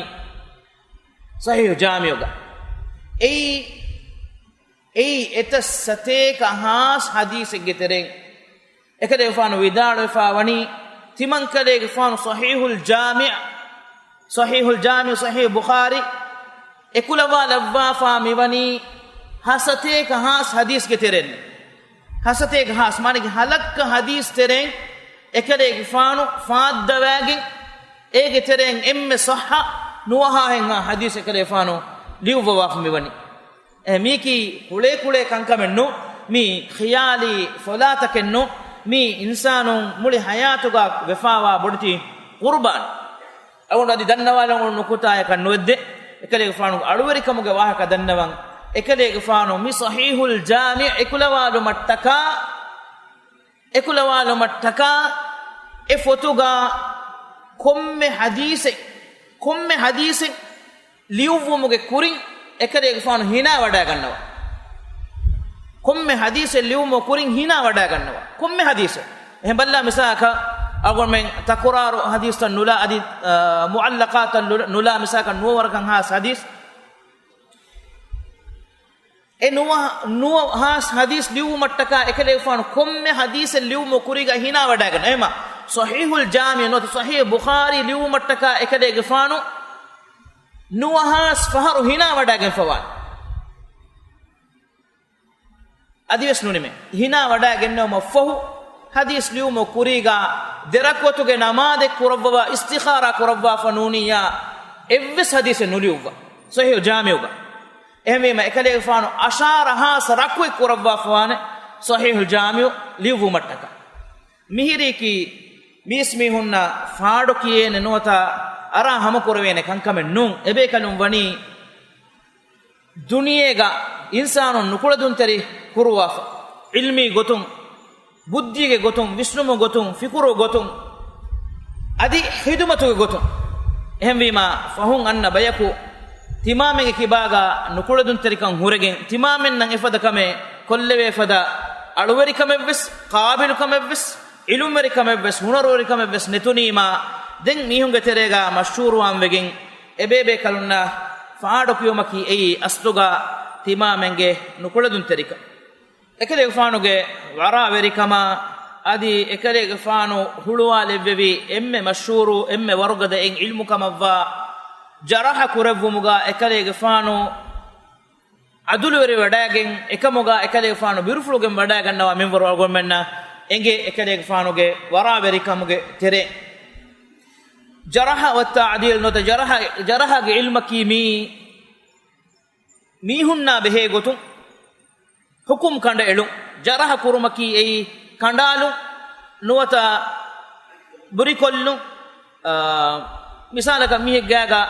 ޞަޙީޙު ޖާމިޢުގަ. އެއީ، އެއީ އެތައް ސަތޭކަ ހާސް ޙަދީޘެއްގެ ތެރެއިން. އެކަލޭގެފާނު ވިދާޅުވެފާ ވަނީ، ތިމަންކަލޭގެފާނު ޞަޙީޙުލް ޖާމިޢު، ޞަޙީޙުލް ޖާމިޢު، ޞަޙީޙު ބުޚާރީ، އެކުލަވާލައްވާފާ މިވަނީ ހަސަތޭކަ ހާސް ޙަދީޘްގެ ތެރެއިން. ހަސަތޭކަ ހާސް މާނައީ ހަލައްކަ ޙަދީޘް ތެރެއިން އެކަލޭގެފާނު ފާއްދަވާގެން، އޭގެ ތެރެއިން އެންމެ ޞައްޙަ ނުވަހާހެންހާ ޙަދީޘް އެކަލޭގެފާނު ލިޔުއްވަވާފަ މިވަނީ. އެ، މީކީ ކުޅޭ ކުޅޭ ކަންކަމެއް ނޫން. މީ ޚިޔާލީ ފޮލާތަކެއް ނޫން. މީ އިންސާނުން މުޅި ޙަޔާތުގަ ވެފާވާ ބޮޑެތި ޤުރުބާން. އަޅުގަނޑު އަދި ދަންނަވާލަން ނުކުތާ އެކަން ނުވެއްދޭ. އެކަލޭގެފާނުގެ އަޅުވެރިކަމުގެ ވާހަކަ ދަންނަވަން. އެކަލޭގެފާނު މި ޞަޙީޙުލް ޖާމިޢު އެކުލަވާލުމަށްޓަކާ، އެކުލަވާލުމަށްޓަކާ އެ ފޮތުގަ ކޮންމެ ޙަދީޘެއް، ކޮންމެ ޙަދީޘެއް ލިޔުއްވުމުގެ ކުރިން އެކަލޭގެފާނު ހިނާވަޑައިގަންނަވާ. ކޮންމެ ޙަދީޘެއް ލިޔުއްވުމުގެ ކުރިން ހިނާވަޑައިގަންނަވާ. ކޮންމެ ޙަދީޘެއް. އެހެން ބައްލާ މިސާލަކަށް އަޅުގަނޑުމެން ތަކުރާރު ޙަދީޘްތައް ނުލާ އަދި، އާ، މުޢައްލަޤާތަށް ނުލާ، ނުލާ މިސާލަކަށް ނުވަ ވަރަކަށް ހާސް ޙަދީޘް. އެ ނުވަ، ނުވަ ހާސް ޙަދީޘް ލިޔުއްވުމަށްޓަކާ އެކަލޭގެފާނު ކޮންމެ ޙަދީޘެއް ލިޔުއްވުމުގެ ކުރީގަ ހިނާވަޑައިގަންނަ. އެހެމަ ޞަޙީޙުލް ޖާމިޢު ނުވަތަ ޞަޙީޙު ބުޚާރީ ލިޔުއްވުމަށްޓަކާ އެކަލޭގެފާނު ނުވަހާސް ފަހަރު ހިނާ ވަޑައިގެންފަވާނެ. އަދިވެސް ނުނިމޭ. ހިނާ ވަޑައިގެންނެވުމަށްފަހު، ޙަދީޘް ލިޔުމުގެ ކުރީގާ ދެ ރަކުޢަތުގެ ނަމާދެއް ކުރައްވަވާ އިސްތިޚާރާ ކުރައްވާފަ ނޫނިއްޔާ އެއްވެސް ޙަދީޘެއް ނުލިޔުއްވާ. ޞަޙީޙުލް ޖާމިޢުގަ. އެހެންވީމަ، އެކަލޭގެފާނު އަށާރަ ހާސް ރަކުޢަތް ކުރައްވާފަވާނެ ޞަޙީޙުލް ޖާމިޢު ލިޔުއްވުމަށްޓަކާ. މިހިރީކީ މީސްމީހުންނަށް ފާޑު ކިޔޭނެ ނުވަތަ އަރާ ހަމަކުރެވޭނެ ކަންކަމެއް ނޫން. އެބޭކަލުން ވަނީ ދުނިޔޭގަ އިންސާނުން ނުކުޅެދުންތެރި ކުރުވާފަ، ޢިލްމީ ގޮތުން، ބުއްދީގެ ގޮތުން، ވިސްނުމުގެ ގޮތުން، ފިކުރުގެ ގޮތުން، އަދި ޚިދުމަތުގެ ގޮތުން. އެހެންވީމާ، ފަހުން އަންނަ ބަޔަކު ތިމާމެންގެ ކިބާގަ ނުކުޅެދުންތެރިކަން ހުރެގެން، ތިމާމެންނަށް އެފަދަ ކަމެއް ކޮށްލެވޭ ފަދަ އަޅުވެރިކަމެއްވެސް، ޤާބިލުކަމެއްވެސް، ޢިލުމްވެރިކަމެއްވެސް، ހުނަރުވެރިކަމެއްވެސް ނެތުނީމާ، ދެން މީހުންގެ ތެރޭގަ މަޝްހޫރުވާން ވެގެން، އެބޭބޭކަލުންނަށް ފާޑު ކިޔުމަކީ އެއީ އަސްލުގަ ތިމާމެންގެ ނުކުޅެދުންތެރިކަން. އެކަލޭގެފާނުގެ ވަރާވެރިކަމާ އަދި އެކަލޭގެފާނު ހުޅުވާލެއްވެވި އެންމެ މަޝްހޫރު، އެންމެ ވަރުގަދަ އެއް ޢިލްމު ކަމަށްވާ ޖަރަޙަ ކުރެއްވުމުގަ އެކަލޭގެފާނު ޢަދުލުވެރިވެވަޑައިގެން، އެކަމުގަ އެކަލޭގެފާނު ބިރުފުޅުގެން ވަޑައިގަންނަވާ މިންވަރު އަޅުގަނޑުމެންނަށް އެނގޭ އެކަލޭގެފާނުގެ ވަރާވެރިކަމުގެ ތެރޭ. ޖަރަޙަ ވައްތަޢުދީލް ނުވަތަ ޖަރަޙަ، ޖަރަޙަގެ ޢިލްމަކީ މީ މީހުންނާ ބެހޭ ގޮތުން ޙުކުމް ކަނޑައެޅުން. ޖަރަޙަ ކުރުމަކީ އެއީ ކަނޑާލުން ނުވަތަ ބުރިކޮށްލުން. އާ، މިސާލަކަށް މީހެއްގާގަ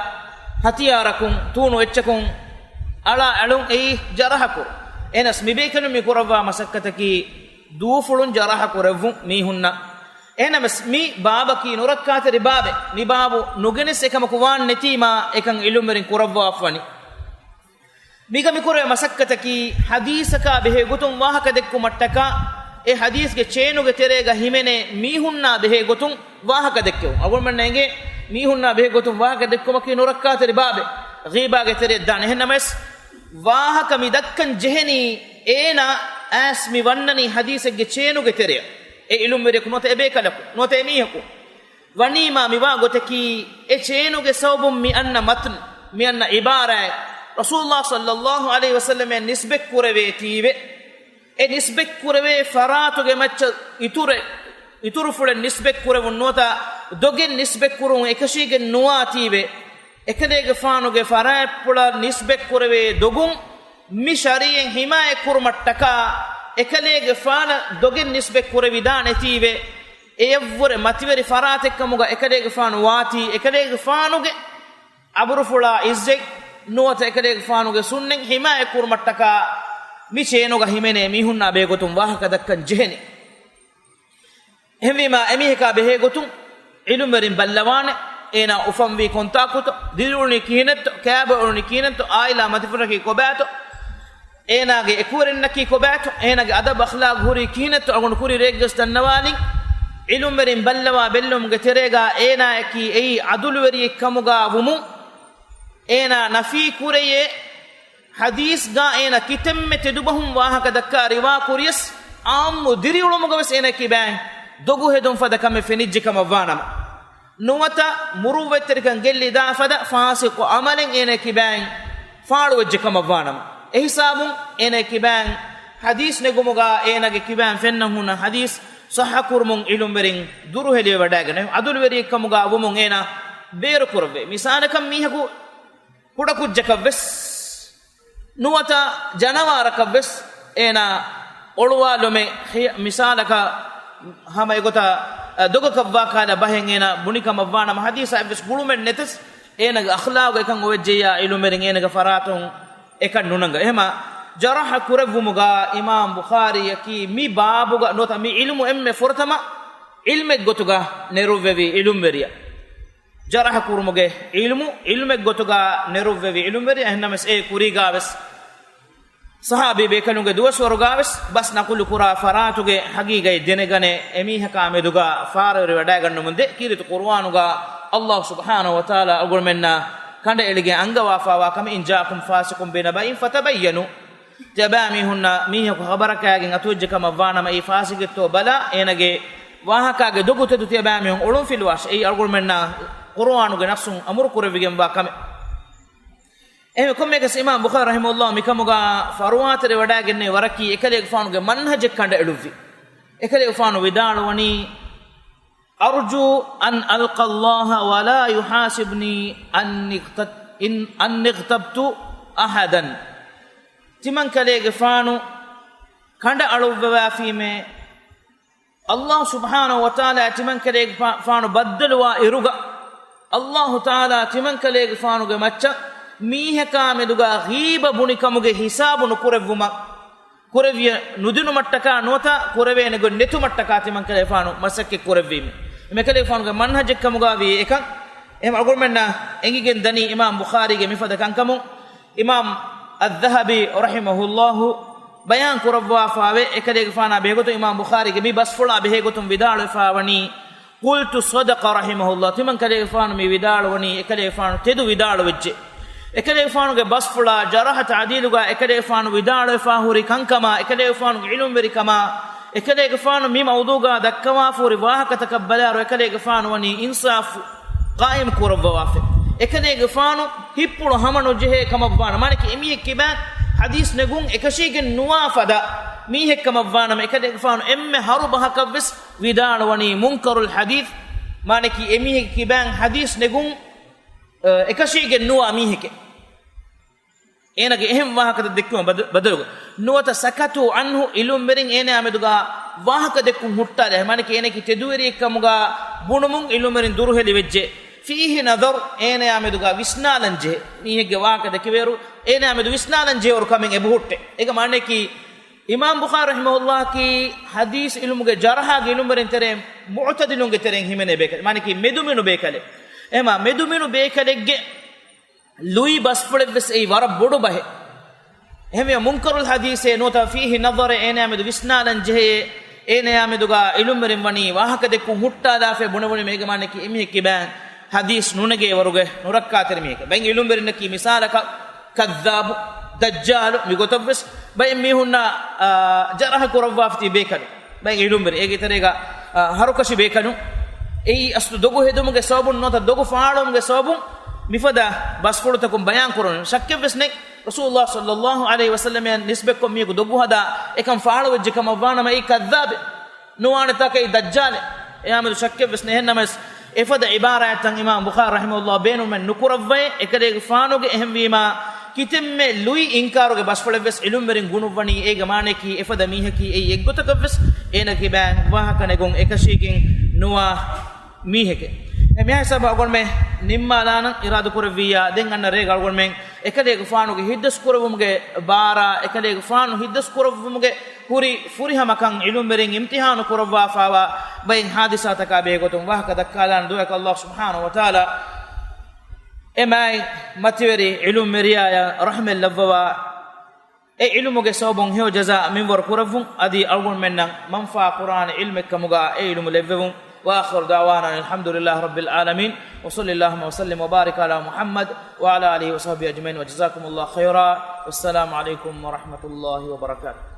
ހަތިޔާރަކުން ތޫނު އެއްޗަކުން އަޅާ އަޅުން އެއީ ޖަރަޙަ ކުރުން. އެހެނަސް މިބޭކަލުން މި ކުރައްވާ މަސައްކަތަކީ ދޫފުޅުން ޖަރަޙަ ކުރެއްވުން މީހުންނަށް. އެހެނަސް މި ބާބަކީ ނުރައްކާތެރި ބާބެއް. މި ބާބު ނުގެނެސް އެކަމަކު ވާން ނެތީމާ އެކަން ޢިލުމްވެރިން ކުރައްވާފަނި. މިގަ މިކުރޭ މަސައްކަތަކީ ޙަދީޘަކާ ބެހޭ ގޮތުން ވާހަކަ ދެއްކުމަށްޓަކާ، އެ ޙަދީޘްގެ ޗޭނުގެ ތެރޭގަ ހިމެނޭ މީހުންނާ ބެހޭ ގޮތުން ވާހަކަ ދެއްކެވުން. އަޅުގަނޑުމެންނަށް އެނގޭ މީހުންނާ ބެހޭ ގޮތުން ވާހަކަ ދެއްކުމަކީ ނުރައްކާތެރި ބާބެއް ޣީބާގެ ތެރެއަށް ދާނެ. އެހެންނަމަވެސް، ވާހަކަ މި ދައްކަން ޖެހެނީ އޭނާ އައިސް މި ވަންނަނީ ޙަދީޘެއްގެ ޗޭނުގެ ތެރެއަށް. އެ ޢިލުމްވެރިޔަކު ނުވަތަ އެބޭކަލަކު ނުވަތަ އެމީހަކު ވަނީމާ މިވާ ގޮތަކީ، އެ ޗޭނުގެ ސަބަބުން މި އަންނަ މަތްނު، މި އަންނަ ޢިބާރާތް، ރަސޫލުﷲ ޞައްލަﷲ ޢަލައިހި ވަސައްލަމައަށް ނިސްބަތްކުރެވޭތީވެ. އެ ނިސްބަތްކުރެވޭ ފަރާތުގެ މައްޗަށް އިތުރެއް، އިތުރުފުޅެއް ނިސްބަތްކުރެވުން ނުވަތަ ދޮގެއް ނިސްބަތްކުރުން އެކަށީގެން ނުވާތީވެ. އެކަލޭގެފާނުގެ ފަރާތްޕުޅަށް ނިސްބަތްކުރެވޭ ދޮގުން މި ޝަރީޢަތް ޙިމާޔަތްކުރުމަށްޓަކާ، އެކަލޭގެފާނަށް ދޮގެއް ނިސްބަތްކުރެވިދާނެތީވެ. އެޔަށްވުރެ މަތިވެރި ފަރާތެއްކަމުގަ އެކަލޭގެފާނު ވާތީ، އެކަލޭގެފާނުގެ އަބުރުފުޅާ އިއްޒަތް ނުވަތަ އެކަލޭގެފާނުގެ ސުންނަތް ޙިމާޔަތްކުރުމަށްޓަކާ މި ޗޭނުގަ ހިމެނޭ މީހުންނާ ބެހޭގޮތުން ވާހަކަ ދައްކަން ޖެހެނީ. އެހެންވީމާ، އެމީހަކާ ބެހޭގޮތުން ޢިލުމްވެރިން ބައްލަވާނެ، އޭނާ އުފަންވީ ކޮންތާކުތޯ، ދިރިއުޅުނީ ކިހިނެއްތޯ، ކައިބައުޅުނީ ކިހިނެއްތޯ، އާއިލާ މަތިފުޅަކީ ކޮބާތޯ، އޭނާގެ އެކުވެރިންނަކީ ކޮބާތޯ، އޭނާގެ އަދަބު އަޚްލާގު ހުރީ ކިހިނެއްތޯ، އަޅުގަނޑު ކުރި ރެއެއްގަސް ދަންނަވާލިން. ޢިލުމްވެރިން ބައްލަވާ ބެއްލުމުގެ ތެރޭގާ އޭނާއަކީ އެއީ ޢަދުލުވެރިއެއްކަމުގާ ވުމުން، އޭނާ ނަފީ ކުރެޔޭ، ޙަދީޘްގާ އޭނާ ކިތަންމެ ތެދުބަހުން ވާހަކަ ދައްކާ ރިވާ ކުރިޔަސް، ޢާއްމު ދިރިއުޅުމުގަވެސް އޭނާ ކިބައިން ދޮގު ހެދުން ފަދަ ކަމެއް ފެނިއްޖެ ކަމަށްވާނަމަ، ނުވަތަ މުރުއްވަތްތެރިކަން ގެއްލިދާ ފަދަ ފާސިޤު ޢަމަލެއް އޭނާ ކިބައިން ފާޅުވެއްޖެ ކަމަށްވާނަމަ، އެހިސާބުން އޭނާ ކިބައިން ޙަދީޘް ނެގުމުގާ އޭނާގެ ކިބައިން ފެންނަން ހުންނަ ޙަދީޘް ޞައްޙަ ކުރުމުން ޢިލުމްވެރިން ދުރުހެލިވެވަޑައިގަނެ، ޢަދުލުވެރިއެއްކަމުގާ ވުމުން އޭނާ ބޭރުކުރެއްވޭ. މިސާލަކަށް މީހަކު ކުޑަކުއްޖަކަށްވެސް ނުވަތަ ޖަނަވާރަކަށްވެސް އޭނާ އޮޅުވާލުމެއް ހި-، މިސާލަކަށް ހަމަ އެގޮތަށް، އަ، ދޮގަކަށްވާ ކަހަލަ ބަހެއް އޭނާ ބުނި ކަމަށްވާނަމަ، ޙަދީޘާ އެއްވެސް ގުޅުމެއް ނެތަސް، އޭނާގެ އަޚްލާގު އެކަން އޮވެއްޖެއްޔާ ޢިލުމްވެރިން އޭނާގެ ފަރާތުން އެކަން ނުނަންގަ. އެހެމަ ޖަރަޙަ ކުރެއްވުމުގާ އިމާމް ބުޚާރީއަކީ މި ބާބުގަ ނުވަތަ މި ޢިލްމު އެންމެ ފުރަތަމަ ޢިލްމެއްގޮތުގަ ނެރުއްވެވި ޢިލުމްވެރިޔާ. ޖަރަޙަ ކުރުމުގެ ޢިލްމު، ޢިލްމެއްގޮތުގަ ނެރުއްވެވި ޢިލުމްވެރި. އެހެންނަމަވެސް އެ ކުރީގާވެސް ޞަޙާބީ ބޭކަލުންގެ ދުވަސްވަރުގާވެސް ބަސް ނަޤުލު ކުރާ ފަރާތުގެ ޙަޤީޤަތް ދެނެގަނެ، އެމީހަކާ މެދުގަ ފާރަވެރިވަޑައިގަންނަމުންދޭ. ކީރިތި ޤުރުއާނުގަ ﷲ ސުބްޙާނަހޫ ވަތަޢާލާ އަޅުގަނޑުމެންނާ ކަނޑައެޅިގެން އަންގަވާފާވާ ކަމެއް، "إن جاءكم فاسق بنبإ فتبينوا." ތިޔަބައިމީހުންނަށް މީހަކު ޚަބަރަކާގެން އަތުވެއްޖެ ކަމަށްވާނަމަ، އެއީ ފާސިގެއްތޯ ބަލާ، އޭނަގެ ވާހަކާގެ ދޮގު ތެދު ތިޔަބައިމީހުން އޮޅުންފިލުވާށޭ. އެއީ އަޅުގަނޑުމެންނާ ޤުރުއާނުގެ ނައްސުން އަމުރު ކުރެވިގެންވާ ކަމެއް. އެހެން ކޮންމެއަކަސް އިމާމް ބުޚާރީ ރަޙިމަހުﷲ މިކަމުގަ ފަރުވާތެރިވަޑައިގެންނެވި ވަރަކީ އެކަލޭގެފާނުގެ މަންހަޖެއް ކަނޑައެޅުއްވި. އެކަލޭގެފާނު ވިދާޅުވަނީ، "أرجو أن ألقى الله ولا يحاسبني أن اغتبت، إن، أن اغتبت أحدا." ތިމަންކަލޭގެފާނު ކަނޑައަޅުއްވަވާފީމޭ، އައްލާހު ސުބްޙާނަހު ވަތަޢާލާ ތިމަންކަލޭގެފާ-، ފާނު ބައްދަލުވާ އިރުގަ، އައްލާހު ތަޢާލާ ތިމަންކަލޭގެފާނުގެ މައްޗަށް މީހަކާ މެދުގަ ޣީބަ ބުނިކަމުގެ ހިސާބު ނުކުރެއްވުމަށް، ކުރެވިޔަ ނުދިނުމަށްޓަކާ ނުވަތަ ކުރެވޭނެ ގޮތް ނެތުމަށްޓަކާ ތިމަންކަލޭގެފާނު މަސައްކަތް ކުރެއްވީމެ. މިކަލޭގެފާނުގެ މަންހަޖެއްކަމުގަ ވީ އެކަން. އެހެން އަޅުގަނޑުމެންނަށް އެނގިގެން ދަނީ އިމާމް ބުޚާރީގެ މިފަދަ ކަންކަމުން. އިމާމް އައްޛަހަބީ ރަޙިމަހުﷲ ބަޔާން ކުރައްވާފާވޭ، އެކަލޭގެފާނާ ބެހޭގޮތުން އިމާމް ބުޚާރީގެ މި ބަސްފުޅާ ބެހޭގޮތުން ވިދާޅުވެފާވަނީ، "قلت صدق رحمه الله." ތިމަންކަލޭގެފާނު މި ވިދާޅުވަނީ އެކަލޭގެފާނު ތެދު ވިދާޅުވެއްޖެ. އެކަލޭގެފާނުގެ ބަސްފުޅާ ޖަރަޙަ ތަޢުދީލުގަ އެކަލޭގެފާނު ވިދާޅުވެފާ ހުރި ކަންކަމާ، އެކަލޭގެފާނުގެ ޢިލްމުވެރިކަމާ، އެކަލޭގެފާނު މި މައުޟޫޢުގަ ދައްކަވާފަ ހުރި ވާހަކަތަކަށް ބަލާއިރު، އެކަލޭގެފާނު ވަނީ އިންސާފު ޤާއިމް ކުރައްވަވާފަ. އެކަލޭގެފާނު ހިތްޕުޅު ހަމަނުޖެހޭ ކަމަށްވާނަމަ، މާނައަކީ އެމީހެއް ކިބައިން ޙަދީޘް ނެގުން އެކަށީގެން ނުވާ ފަދަ މީހެއް ކަމަށްވާނަމަ، އެކަލޭގެފާނު އެންމެ ހަރު ބަހަކަށްވެސް ވިދާޅުވަނީ މުންކަރުލް ޙަދީޘް، މާނައަކީ އެމީހެއް ކިބައިން ޙަދީޘް ނެގުން، އަ، އެކަށީގެން ނުވާ މީހެކޭ. އޭނަގެ އެހެން ވާހަކަތައް ދެއްކުމަށް ބަދަ-، ބަދަލުގަ ނުވަތަ سكتوا عنه، ޢިލްމުވެރިން އޭނަޔާ މެދުގަ ވާހަކަ ދެއްކުން ހުއްޓާލާ، މާނައަކީ އޭނައަކީ ތެދުވެރިއެއްކަމުގަ ބުނުމުން ޢިލްމުވެރިން ދުރުހެލިވެއްޖެ. فيه نظر، އޭނަޔާ މެދުގަ ވިސްނާލަން ޖެހޭ. މީހެއްގެ ވާހަކަ ދެކެވޭއިރު އޭނަޔާ މެދު ވިސްނާލަން ޖެހޭއިރު ކަމެއް އެބަހުއްޓޭ. އޭގެ މާނައަކީ އިމާމް ބުޚާރީ ރަޙިމަހުﷲއަކީ ޙަދީޘް ޢިލްމުގެ ޖަރަޙާގެ ޢިލްމުވެރިން ތެރެއިން މުޢުތަދިލުންގެ ތެރެއިން ހިމެނޭ ބޭކަލެއް. މާނައަކީ މެދުމިނު ބޭކަލެއް. އެހެންވީމަ މެދުމިނު ބޭކަލެއްގެ ލުއި ބަސްފުޅެއްވެސް އެއީ ވަރަށް ބޮޑު ބަހެއް. އެހެންވީމަ މުންކަރުލް ޙަދީޘޭ ނުވަތަ ފީހި ނަޒަރޭ އޭނަޔާ މެދު ވިސްނާލަން ޖެހޭ، އޭނަޔާ މެދުގަ ޢިލްމުވެރިން ވަނީ ވާހަކަ ދެއްކުން ހުއްޓާލާފަ ބުނެވުނީމަ އޭގެ މާނައަކީ އެމީހެއް ކިބައިން ޙަދީޘް ނުނެގޭވަރުގެ ނުރައްކާތެރި މީހެކޭ. ބައެއް ޢިލްމުވެރިންނަކީ މިސާލަކަށް ކައްޛާބު، ދައްޖާލު، މިގޮތަށްވެސް ބައެއް މީހުންނާ، އާ، ޖަރަޙަ ކުރައްވާފަ ތިބި ބޭކަލުން. ބައެއް ޢިލްމުވެރިން އޭގެ ތެރޭގަ، އާ، ހަރުކަށި ބޭކަލުން. އެއީ އަސްލު ދޮގު ހެދުމުގެ ސަބަބުން ނުވަތަ ދޮގު ފާޅުވުމުގެ ސަބަބުން މިފަދަ ބަސްފުޅުތަކުން ބަޔާން ކުރަން ޝައްކެއްވެސް ނެތް. ރަސޫލުﷲ ޞައްލައްލާހު ޢަލައިހި ވަސައްލަމައަށް ނިސްބަތްކޮށް މީހަކު ދޮގު ހަދާ އެކަން ފާޅުވެއްޖެ ކަމަށްވާނަމަ، އެއީ ކައްޛާބެއް. ނުވާނެތާކައި ދައްޖާލެއް. އެއާމެދު ޝައްކެއްވެސް ނެތް. އެހެންނަމަވެސް، އެފަދަ ޢިބާރާތްތައް އިމާމް ބުޚާރީ ރަޙިމަހުﷲ ބޭނުމެއް ނުކުރައްވައޭ، އެކަލޭގެފާނުގެ އެހެންވީމާ، ކިތަންމެ ލުއި އިންކާރުގެ ބަސްފުޅެއްވެސް ޢިލްމުވެރިން ގުނުއްވަނީ، އޭގެ މާނައަކީ އެފަދަ މީހަކީ އެއީ އެއްގޮތަކަށްވެސް އޭނަ ކިބައިން ވާހަކަ ނެގުން އެކަށީގެން ނުވާ މީހެކޭ. އެ މިހާ ހިސާބަށް އަޅުގަނޑުމެން ނިންމާލާނަން. އިރާދަ ކުރެއްވިއްޔާ، ދެން އަންނަ ރޭގަ އަޅުގަނޑުމެން އެކަލޭގެފާނުގެ ހިތްދަސްކުރެއްވުމުގެ ބާރާ، އެކަލޭގެފާނު ހިތްދަސްކުރެއްވުމުގެ ހުރި ފުރިހަމަކަން ޢިލްމުވެރިން އިމްތިޙާނު ކުރައްވާފައިވާ ބައެއް ޙާދިސާތަކާ ބެހޭގޮތުން ވާހަކަ ދައްކާލާން. ދުޢައަކަށް އައްލާހު ސުބްޙާނަހު ވަތަޢާލާ އެ މާތް މަތިވެރި ޢިލްމުވެރިޔާޔަށް ރަޙްމަތް ލައްވަވާ، އެ ޢިލްމުގެ ސަބަބުން ހެޔޮ ޖަޒާ މިންވަރު ކުރައްވުން، އަދި އަޅުގަނޑުމެންނަށް މަންފާ ކުރާނެ ޢިލްމެއްކަމުގަ އެ ޢިލްމު ލެއްވެވުން. وآخر دعوانا أن الحمد لله رب العالمين، وصل اللهم وسلم وبارك على محمد وعلى آله وصحبه أجمعين، وجزاكم الله خيرا، والسلام عليكم ورحمة الله وبركاته.